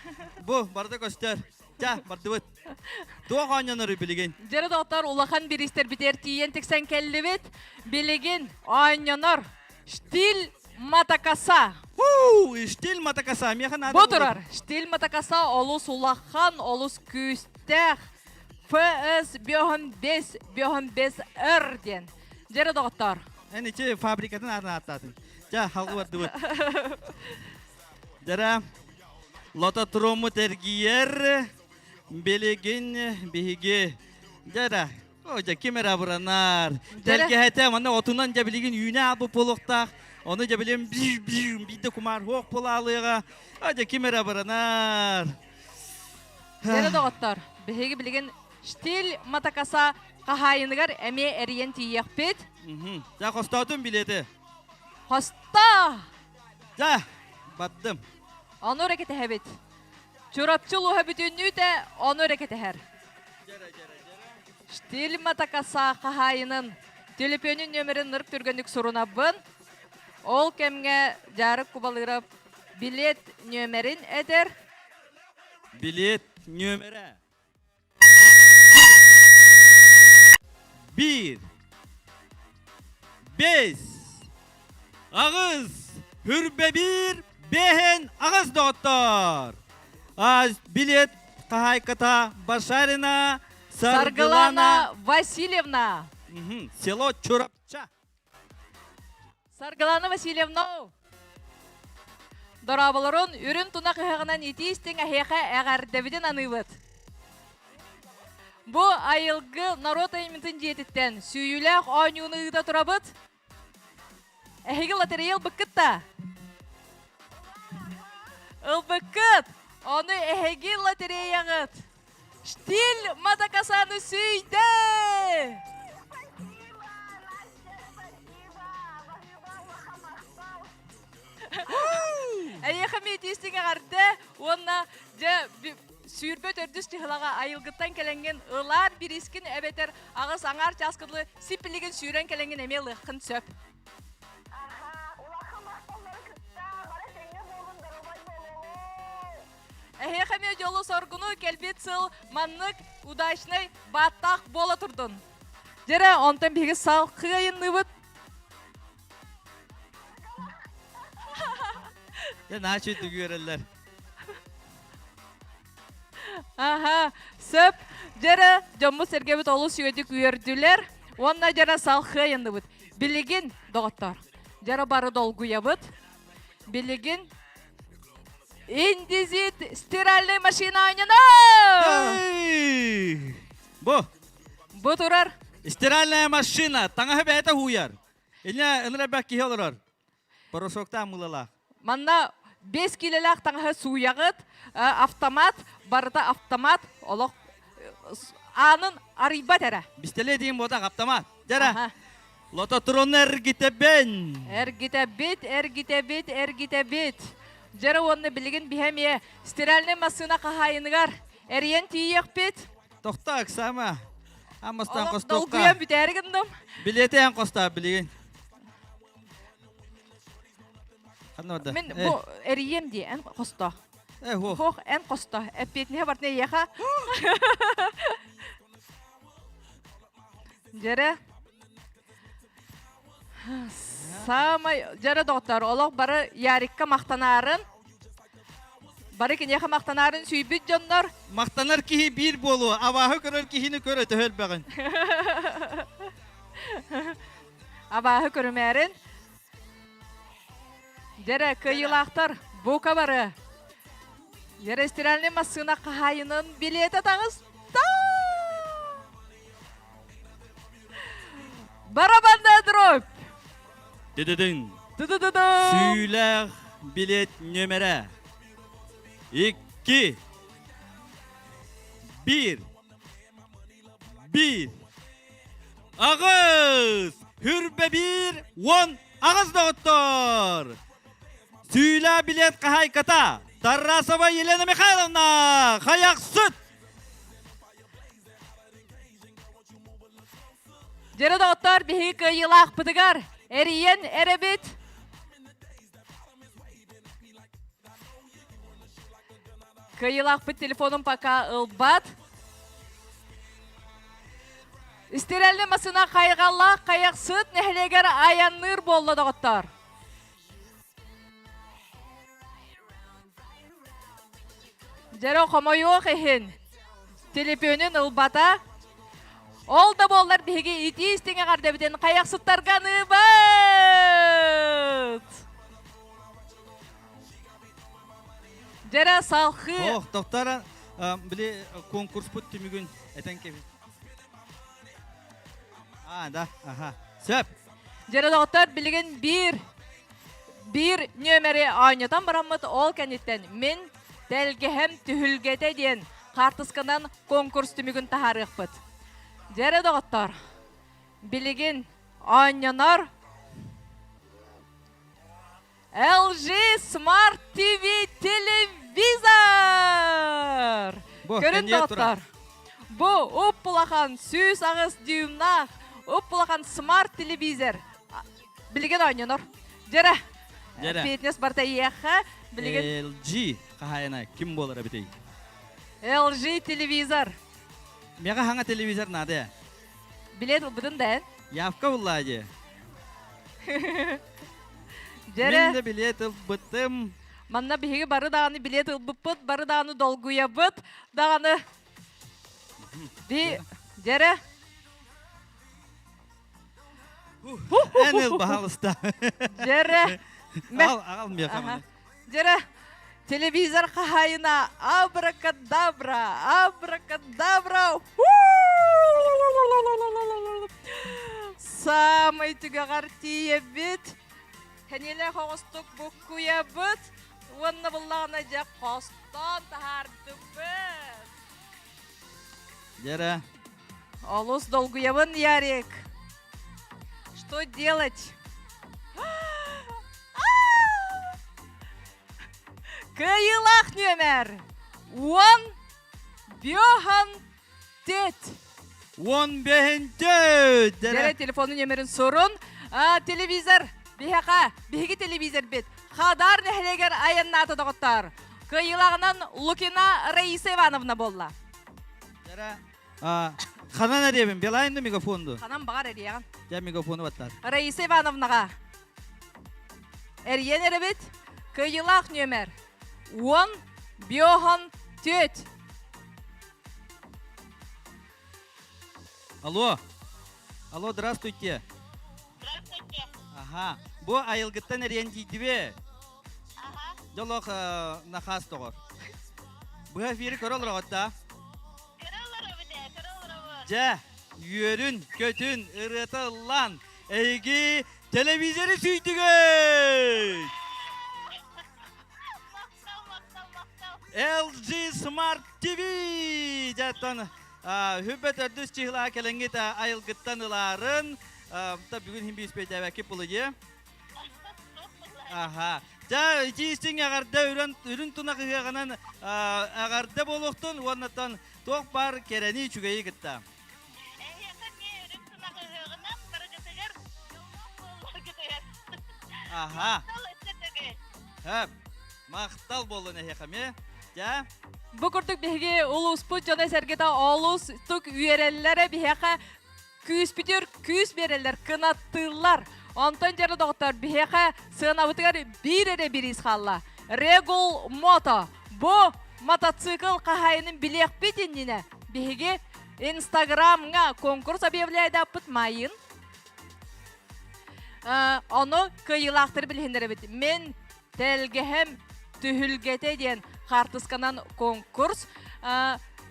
Бу барыта көстөр. Ча, бардыбыт. Туох оонньонору билигин? Дьэрэ доҕоттор, улахан бириистэрбитигэр тиийэн тиксэн кэллибит. Билигин оонньонор штиль мотокоса. Хуу, штиль мотокоса. Миэхэ наада Бу турар. Штиль мотокоса олус улахан, олус күүстээх. ФС 5 5 Р диэн. Дьэрэ доҕоттоор. Эн ити фабрикатын аатын ааттаатын. Ча, халгы бардыбыт. Дьэрэ, лототрому эргийэр билигин биһиги дьэрэ дьэ ким эрэ абыранар тэлгэһэтэ манна отунан дьэ билигин үүнэ аабыт буолуохтаах ону дьэ билигин биирдэ кумаар хуох буолаалыаҕа дьэ ким эрэ абыранар Дьэрэ доҕоттор, биһиги билигин штиль мотокоса хаһаайыныгар эмиэ эрийэн тиийиэхпит. Дьэ хостоотун билиэти. Хосто! Дьэ, баттым. Ону эрэ кэтэһэбит. Чурапчы улууһа бүтүннүүтэ ону эрэ кэтэһэр. Штиль мотокоса хаһаайынын төлөпүөнүн нүөмэрин нырк түргэнник сурунабын. Ол кэмҥэ Дьаарык Кубалыров билет нүөмэрин этэр. Билет нүөмэрэ Биир, бэс, аҕыс, хүрбэ биир, бэһин аҕыс доҕоттор. Аз билет хаһаайката Башарина Саргылана Саргылана Васильевна. Село Чурапча. Саргылана Васильевна! Дорооболорун үрүн тунах ыһыаҕынан итии-истиҥ эһиэхэ эҕэрдэбитин аныыбыт. Бу айылгы норуот айымньытын дьиэтиттэн сүүйүүлээх оонньууну ыыта турабыт. Эһиги лотерея ылбыккыт да? Ылбыккыт! Ону эһиги лотереяҕыт Штиль мотокосаны сүүйдэ! Эйиэхэ миитиистиҥ эҕэрдэ уонна дьэ сүүрбэ төрдүс чыһылаҕа айылгыттан кэлэҥҥин ылаар бириискин эбэтэр аҕыс аҥаар чааска дылы сип-билигин сүүрэн кэлэҥҥин эмиэ ылыаххын сөп. Эһиэхэ эмиэ дьолу-соргуну кэлбит сыл маннык удачнай бааттаах буола турдун. Дьэрэ, онтон биһиги салхыы айынныыбыт. Дьэ, наачы үөрэллэр. Аха, сөп. Дьэрэ, дьоммут сэргэбит олус үөдүк үөрдүлэр. Уонна дьэрэ салхыы айынныбыт. Билигин, доҕоттор, дьэрэ бары долгуйабыт. Билигин Индизит стиральная машина оонньоно! Бу. Бу турар. Стиральная машина таҥаһы бэйэтэ һууйар. Инньэ ыныр элбэх киһи олорор. Порошоктаах мылалаах. Манна 5 киилэлээх таҥаһы сууйаҕыт, автомат, барыта автомат, олох аанын арыйбат эрэ. Бистэлиэ диин буотах автомат. Дьэрэ. Лототрон эргитэбин. Эргитэбит, эргитэбит, эргитэбит. Дьэрэ уонна билигин биһэ эмиэ стиральнай массыына хаһаайыныгар эрийэн тиийиэхпит. Тохтоо, Оксана. Аммастан Олох хостуохха. долгуйан бүтээри гынным. Билиэти эн хостоо билигин. Ханна барда? Мин бу эрийиэм дии, эн хосто. Э, хуох. Хуох, эн хосто. Эппиэтинэһэ бартына эйиэхэ. Дьэрэ. Саамай дьэрэ доҕоттоор, олох бары Ярикка махтанаарын, бары киниэхэ махтанаарын сүүйбүт дьоннор. Махтанар киһи биир буолуо, абааһы көрөр киһини көр өтөһө элбэҕин. Абааһы көрүмээрин. Дьэрэ, кыайыылаахтар, бука бары. Ресторальный массыына хаһаайынын билиэтэ таҕыста! Барабанная дробь! Дыдыдыҥ! Тыдыдыдыҥ! Сүүлээх билет нөмерэ. Икки. Биир. Биир. Аҕыс! Хүрбэ биир, уон аҕыс доҕоттор! Сүүлэ билет хаһаайката Тарасова Елена Михайловна Хайахсыт! Дьэрэ доҕоттор, биһиги кыайыылаахпытыгар эрийэн эрэбит. Кыайыылаахпыт телефонун пока ылбат. Истирэлли массыына хайҕаллаах Хайахсыт нэһилиэгэр айанныыр буолла доҕоттоор. Дьэрэ хомойуох иһин телефонун ылбата. Ол да буоллар биһиги итии истиҥ эҕэрдэбитин хайахсыттарга аныыбыт! Дьэрэ салхыы... Ох, доктора, били конкурспут түмүгүн этэн кэбис. А, да, аха. Сөп. Дьэрэ доҕоттор, билигин биир биир нүөмэри оонньотон бараммыт ол кэнниттэн мин тэлгэһэм түһүлгэтэ диэн хаартысканан конкурс түмүгүн таһаарыахпыт. Дьэрэ доҕоттор, билигин оонньонор LG Smart TV телевизор! Бу, Көрүн кэнниэ турар. доҕоттор. Бу уп-улахан 108 дюймнаах уп-улахан смарт телевизор. Билигин оонньонор. Дьэрэ. Дьэрэ. Фитнес барта иэхэ. Билигин LG хаһаайына ким буолар эбитий? LG телевизор. Мега хаҥа телевизор наада. Билет ылбытын да эн. Явка булла дии. Дьэрэ. Мин да билет ылбытым. Манна биһиги бары даҕаны билет ылбыппыт, бары даҕаны долгуйабыт, даҕаны би дьэрэ. Эн ыл, баһаалыста. Дьэрэ. Аҕал, аҕал миэхэ маны. Дьэрэ, телевизор хаһаайына абракадабра, абракадабра. Самый түгэҕэр тиийэбит. Кэниэлээх оҕустук буккуйабыт. Уонна буллаҕына дьэ хостоон таһаардыбыт. Дьэрэ. Олус долгуйабын, Ярик. Что делать? Кыайыылаах нүөмэр уон биохан тет. Уон бэһинчэ! Дэрэ телефонун нүөмэрин сурун. Телевизор биһиэхэ, биһиги телевизорбит Хадар нэһилиэгэр айаннаата доҕоттоор. Кыайыылааҕынан Лукина Раиса Ивановна буолла. Дэрэ Ханан эриэбин? Билайн да мегафонду? Ханан баҕар эриэҕин. Дьэ мегафону баттар. Раиса Ивановнаҕа эрийэн эрэбит. Кыайыылаах нүөмэр уон биоһон түөт. Алло. Алло, здравствуйте. Здравствуйте. Ага. Бу айылгыттан эриэн тиийдибе. Ага. Дьолох нахаас тоҕор. Быһа эфири көрө олороҕут да? Көрө олоробут ээ, көрө олоробут. Дьэ, үөрүн, көтүн, ырыата ыллаан, эйиги телевизоры сүүйдүгүт! Махтал, махтал, махтал. LG Smart TV! Дьэ, Хүббэ төрдүс чыһылаа кэлэҥҥит айылгыттан ылаарын, та бүгүн хин бииспэйдээбэкки пулыйы. Аха. Дьэ, итии истиҥ эҕэрдэ үрэн үрүн тунах ыһыаҕынан эҕэрдэ буолуохтун уоннаттан туох баар кэрэни үчүгэйи кытта. Эһиэхэ эмиэ үрүҥ тунах ыһыаҕынан барыгытыгар дьоллоох буолларгытыгар. Аха. Махтал өссө төгүл. Хөп. Махтал буоллун эһиэхэ эмиэ. Дьэ. Бу курдук биһиги улууспут дьоно-сэргэтэ олус тук үөрэллэрэ биһиэхэ күүспүтүр күүс биэрэллэр, кынаттыыллар. Онтон дьэрэ доҕоттор биһиэхэ сыанабытыгар биир эрэ бириис хаалла. Регул Мото. Бу мотоцикл хаһаайынын билиэхпит иннинэ биһиги Инстаграмҥа конкурс объявляйдаппыт майын. Ону кыайыылаахтары билиһиннэрэбит. Мен Тэлгэһэм түһүлгэтэ диэн хаартысканан конкурс.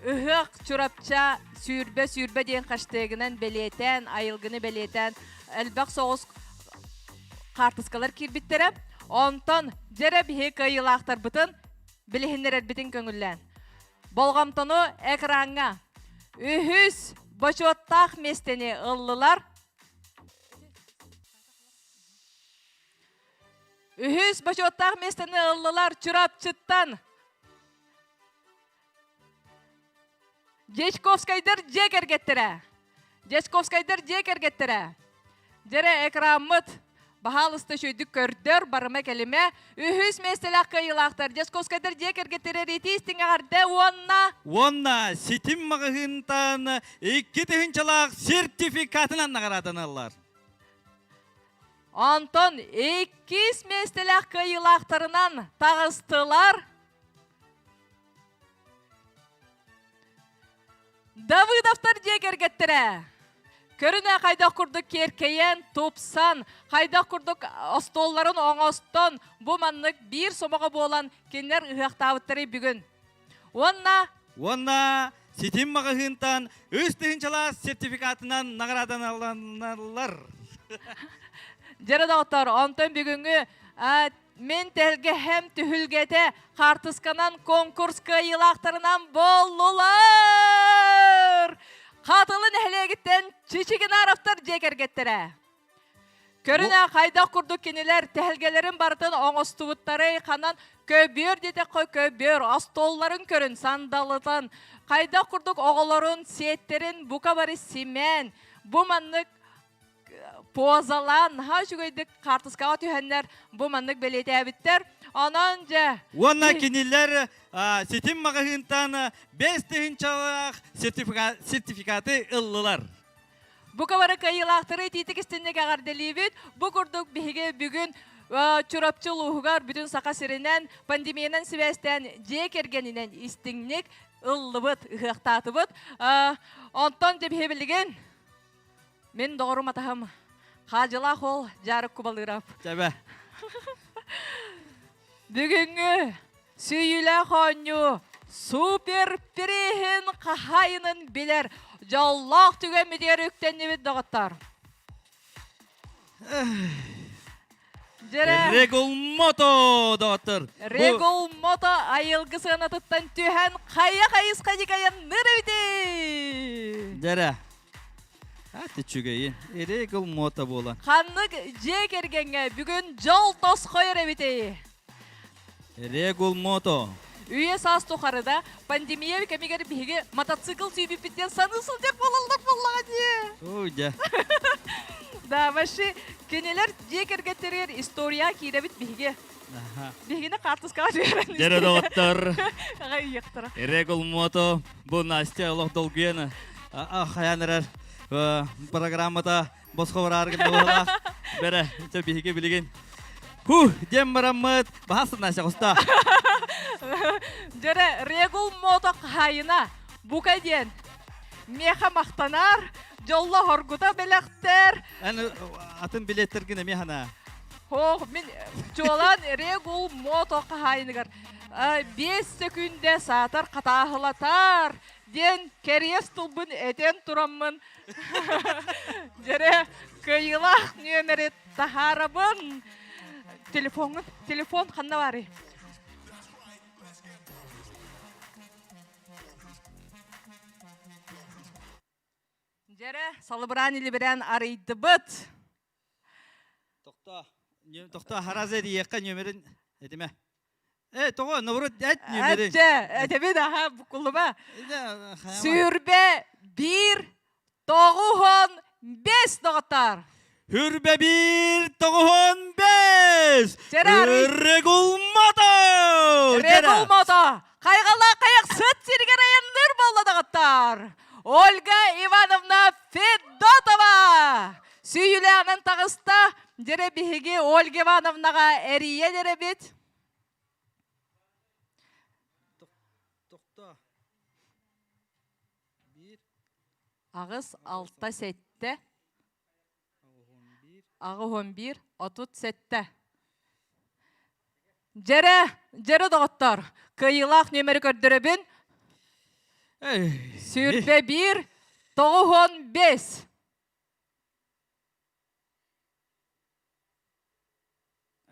Ыһыах Чурапча сүүрбэ сүүрбэ диэн хэштегинэн бэлиэтээн, айылгыны бэлиэтээн элбэх соҕус хаартыскалар киирбиттэрэ. Онтон дьэрэ биһи кыайыылаахтарбытын билиһиннэрэрбитин көҥүллээн. Болҕомтону экраҥҥа үһүс бочуоттаах миэстэни ыллылар. Үһүс бочуоттаах миэстэни ыллылар Чурапчыттан Дьячковскайдар дьиэ кэргэттэрэ. Дьячковскайдар дьиэ кэргэттэрэ. Дьэрэ экраммыт баһаалыста үчүгүйдүк көрдөр, барыма кэлимэ. Үһүс миэстэлээх кыайыылаахтар Дьячковскайдар дьиэ кэргэттэрэ ритии истиҥ эҕэрдэ уонна Уонна ситим маҕаһыынтан икки тыһыынчалаах сертификатынан наҕарааданаллар. Онтон иккис миэстэлээх кыайыылаахтарынан таҕыстылар Давыдовтар дьиэ кэргэттэрэ көрүнэ хайдах курдук киэркэйэн, тупсан, хайдах курдук остуолларын оҥостон, бу маннык биир сомоҕо буолан кинилэр ыһыахтаабыттарый бүгүн. Уонна Уонна ситим маҕаһыынтан үс тыһыынчалаах сертификатынан наҕарааданаллар. Дьэрэ доҕоттор, онтон бүгүҥҥү Мин тэлгэһэм түһүлгэтэ хаартысканан конкурс кыайыылаахтарынан буоллулар! Хатылы нэһилиэгиттэн Чичигинаровтар дьиэ кэргэттэрэ. Көрүнэ хайдах курдук кинилэр тэһэлгэлэрин барытын оҥостубуттарый, ханан көбүөр диэтэххэ көбүөр, остуолларын көрүн, сандалытан, хайдах курдук оҕолорун, сиэттэрин бука бары симээн, бу маннык позалаан наһаа үчүгэйдик хаартыскаҕа түһэннэр бу маннык бэлиэтээбиттэр. Онон дьэ Уонна кинилэр ситим маҕаһыынтан 5 тыһыынчалаах сертификаты ыллылар. Бу бары кыайыылаахтары итиитик истинник эҕэрдэлиибит. Бу курдук биһиги бүгүн Чурапчы улууһугар бүтүн Саха сиринэн пандемиянан сибээстээн дьиэ кэргэнинэн истиҥник ыллыбыт, ыһыахтаатыбыт. Онтон дьэ биһи билигин Мин доҕорум атаһым Хаадьылаах уол Дьаарык Кубалыырап. Чэбэ. Бүгүҥҥү сүүйүүлээх оонньуу супер приһин хаһаайынын билэр дьоллоох түгэммитигэр үктэннибит доҕоттор. Дьэрэ. Регул Мото доҕоттор. Регул Мото айылгы сыанатыттан түһэн хайа хайысха дикайанныр эбитий? Дьэрэ. Ат үчүгэйин. Регул Мото буолан. Ханнык дьиэ кэргэҥҥэ бүгүн дьол тосхойор эбитий? Регул Мото. Үйэ саас тухары да пандемия кэмигэр биһиги мотоцикл сүүбүппүттэн саныы сылдьар буолаллар буоллаҕа дии. Ой, дьэ. Да, вообще кинилэр дьиэ кэргэттэригэр история киирэбит биһиги. Биһигини хаартыскаҕа түһэрэн. Дьэрэ доҕоттор. Аҕай ыйыахтара. Регул Мото бу Настя олох долгуйан хайаан эрэр программата босхо бараар гына Бэрэ, чэ биһиги билигин Ху, диэн бараммыт, баһасын Настя хоста. Дьэрэ, Регул Мото хаһаайына, бука диэн. Миэхэ махтанар, дьолло хоргута бэлэхтэр. Эн атын билеттергин эмиэ хана. Хоох, мин чуолаан Регул Мото хаһаайыныгар 5 сөкүүндэ саатар хатааһылатар диэн кэриэс тылбын этэн тураммын Дьэрэ, кыайыылаах нүөмэри таһаарабын. Телефоҥҥун, телефон ханна баарый? Дьэрэ, салыбыраан илибирээн арыйдыбыт. Тохтоо, тохтоо, хараза диэххэ нүөмэрин этимэ. Э, тоҕо, наоборот, эт нүөмэрин. Эчэ, этэбин аха, букуллума. Сүүрбэ биир тоҕуһун бес доҕоттоор. Хүрбэ биир тоҕуһун бес! Регул Мото! Регул Мото! Хайҕалаах хайах сыт сиригэр айанныыр буолла доҕоттоор. Ольга Ивановна Федотова! Сүүйүлээҕинэн таҕыста. Дьэрэ биһиги Ольга Ивановнаҕа эрийэн эрэбит. Тохто. Биир. Аҕыс, алта, сэттэ. 81, 37. Дьэрэ, дьэрэ доҕоттор, кыайыылаах нүөмэри көрдөрөбүн. 21 95.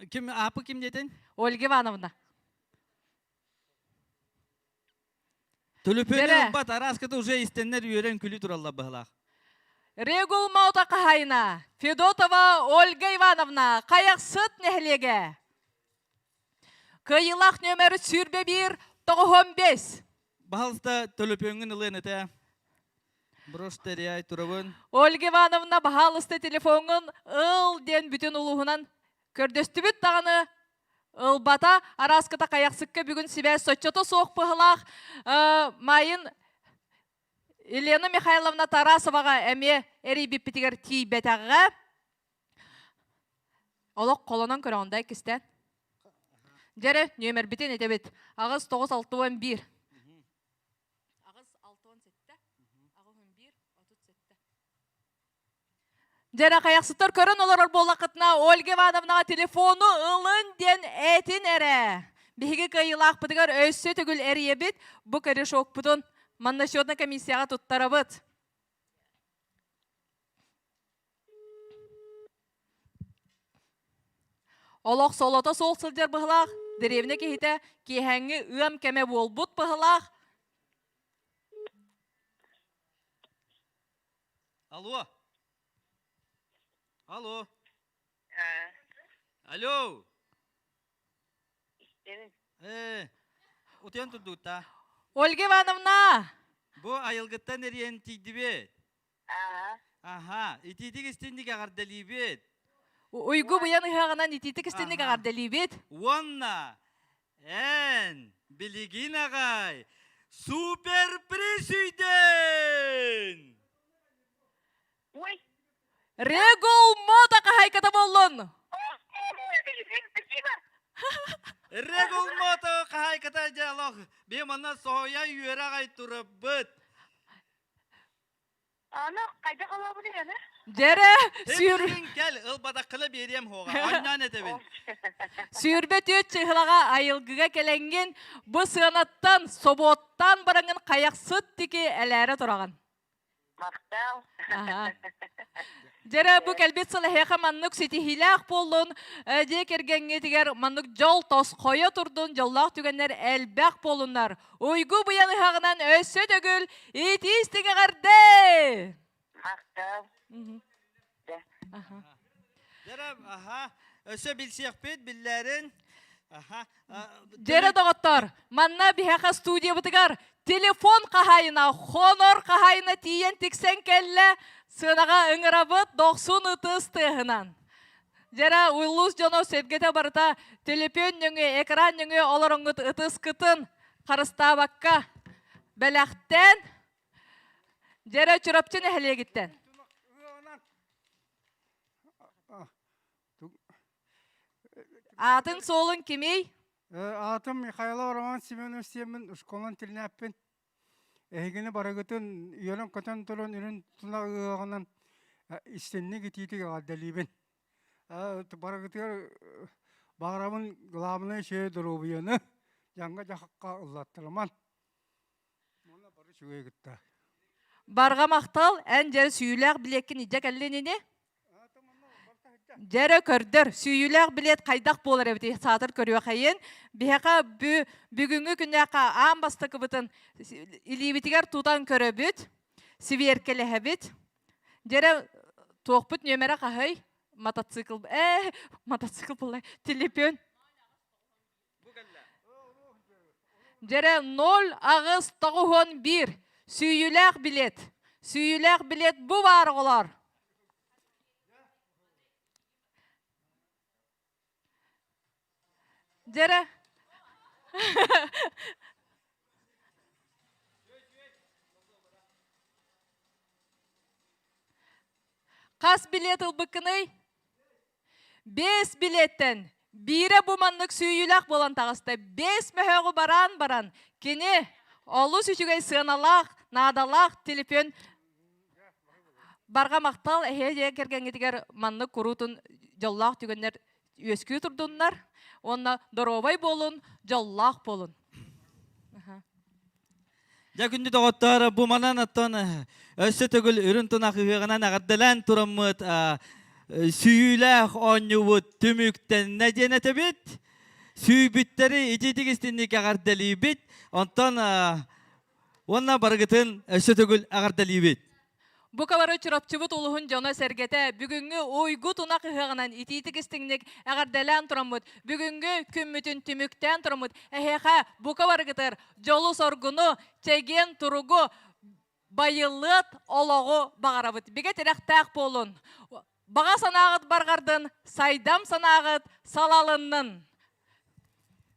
Ким аапы ким диэтин? Ольга Ивановна. Төлөпүөнү ылбат, араската уже истэннэр үөрэн күлүү тураллар быһылаах. Регул Маута хаһайына Федотова Ольга Ивановна Хайахсыт нэһилиэгэ. Кыайыылаах нүөмэр 21 95. Баһалыста төлөпүөҥҥүн ылыан этэ. Брош теряй турабын. Ольга Ивановна баһаалыста телефоҥҥун ыл диэн бүтүн улууһунан көрдөстүбүт даҕаны ылбата арааската хайахсыкка бүгүн сибээс соччото суох быһылаах майын Елена Михайловна Тарасоваҕа эмиэ эрийбиппитигэр тиийбэтэҕэ. Олох холонон көрөҕүн да иккистэн. Дьэрэ, нүөмэрбитин этэбит. Аҕыс тоҕус 61. Аҕыс 67. 81 37. Дьэрэ хайахсыттар көрөн олорор буоллаххытына Ольга Ивановнаҕа телефону ылын диэн этин эрэ. Биһиги кыайыылаахпытыгар өссө төгүл эрийэбит. Бу корешокпутун манна счетная комиссияҕа туттарабыт. Олох солото суох сылдьар быһылаах, дэриэбинэ киһитэ киэһээҥҥи ыам кэмэ буолбут быһылаах. Алло. Алло. Алло. Э, утуйан турдуутта. Ольга Ивановна! Бу айылгыттан эрийэн тиийдибит. Аха, итиитик истинник эҕэрдэлиибит. Уйгу быйан ыһыаҕынан итиитик истинник эҕэрдэлиибит. Уонна эн билигин аҕай супер присүйден! Ой! Регул мода хаһайката боллун! Спасибо! Регул мото хаһайката дьалох би манна соһуйа үөрэ аҕай турабыт. Аны хайдах ылабын аны? Дьэрэ, сүүр... кэл, ылбатаххына биэриэм хуоҕа, онньоон этэбин. Сүүрбэ түөрт чыһылаҕа айылгыга кэлэҥҥин, бу сыанаттан, собуоттан бараҥҥын хайахсыт тики элээрэ тураҕын. Махтал. Дьэрэ, бу кэлбит сыл эһиэхэ маннык ситиһиилээх буоллун, дьиэ кэргэҥҥитигэр маннык дьол тосхойо турдун, дьоллоох түгэннэр элбэх буолуннар. Уйгу быйан ыһаҕынан өссө төгүл итии истиҥ эҕэрдэ! Махтал. Дьэрэ, аха, өссө билсиэхпит, биллээрин. Аха. Дьэрэ доҕоттор, манна биһиэхэ студиябытыгар телефон хаһаайына, хонор хаһаайына тиийэн тиксэн кэллэ. Сыанаҕа ыҥырабыт дохсун ытыс тыаһынан. Дьэрэ, улуус дьоно сэргэтэ барыта төлөпүөн нөҥүө, экран нөҥүө олороҥҥут ытыскытын харыстаабакка бэлэхтээн Дьэрэ Чурапчы нэһилиэгиттэн. Аатын суолун кимий? Аатым Михайлов Роман Семенович Семин школан тилинээппин. Эһигини барыгытын үөрэн-көтөн туран үрүн туна ыаҕынан истинник итиитик эҕэрдэлиибин. Барыгытыгар баҕарабын главное үчүгэй доруобуйаны дьаҥҥа-дьаһахха ыллаттарыман. Уонна бары үчүгэй кытта. Барҕа махтал, эн дьэ сүүйүүлээх билиэккин илдьэ кэллин ини? Дьэрэ көрдөр, сүүйүүлээх билиэт хайдах буолар эбитий саатар көрүөхэйин. Биһиэхэ бү, бүгүҥҥү күннээххэ аан бастакыбытын илиибитигэр тутан көрөбүт, сибиэркэлэһэбит. Дьэрэ туохпут нүөмэрэ хаһый? Мотоцикл, ээ, мотоцикл буолла, телефон. Дьэрэ 0 8 91 сүүйүүлээх билет. Сүүйүүлээх билет бу баар оҕолор. Дьэрэ Хас билет ылбыккыный? Биэс билиэттэн биирэ бу маннык сүүйүүлээх буолан таҕыста. Биэс мөһөөҕү бараан баран, кини олус үчүгэй сыаналаах, наадалаах телефон барҕа махтал эһиэ дьиэ кэргэҥҥитигэр маннык куруутун дьоллоох түгэннэр үөскүү турдуннар уонна доруобай буолун, дьоллоох буолун. Дьэ күндү доҕоттоор, бу манан оттон өссө төгүл үрүн тунах ыһыаҕынан эҕэрдэлээн тураммыт сүүйүүлээх оонньуубут түмүктэннэ диэн этэбит. Сүүйбүттэри итиитик истинник эҕэрдэлиибит. Онтон уонна барыгытын өссө төгүл эҕэрдэлиибит. Бу кабары Чурапчыбыт улуһун дьоно-сэргэтэ бүгүҥҥү уйгу тунах ыһыаҕынан итиитик-истиҥник эҕэрдэлээн тураммыт, бүгүҥҥү күммүтүн түмүктээн тураммыт, эһиэхэ бука барыгытыгар дьолу-соргуну, чэгиэн туругу, байылыат олоҕу баҕарабыт. Бигэ тирэхтээх буолун. Баҕа санааҕыт барҕардын, сайдам санааҕыт салалыннын.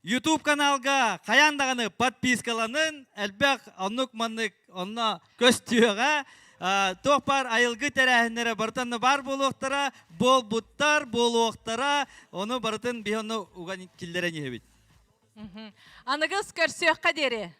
YouTube каналга хайаан даҕаны подпискаланын, элбэх оннук-маннык онно көстүөҕэ. Туох баар айылгы тэрээһиннэрэ барыта онно баар буолуохтара, буолбуттар, буолуохтара. Ону барытын биһи онно уган киллэрэн иһэбит. Аныгыс көрсүөххэ диэри.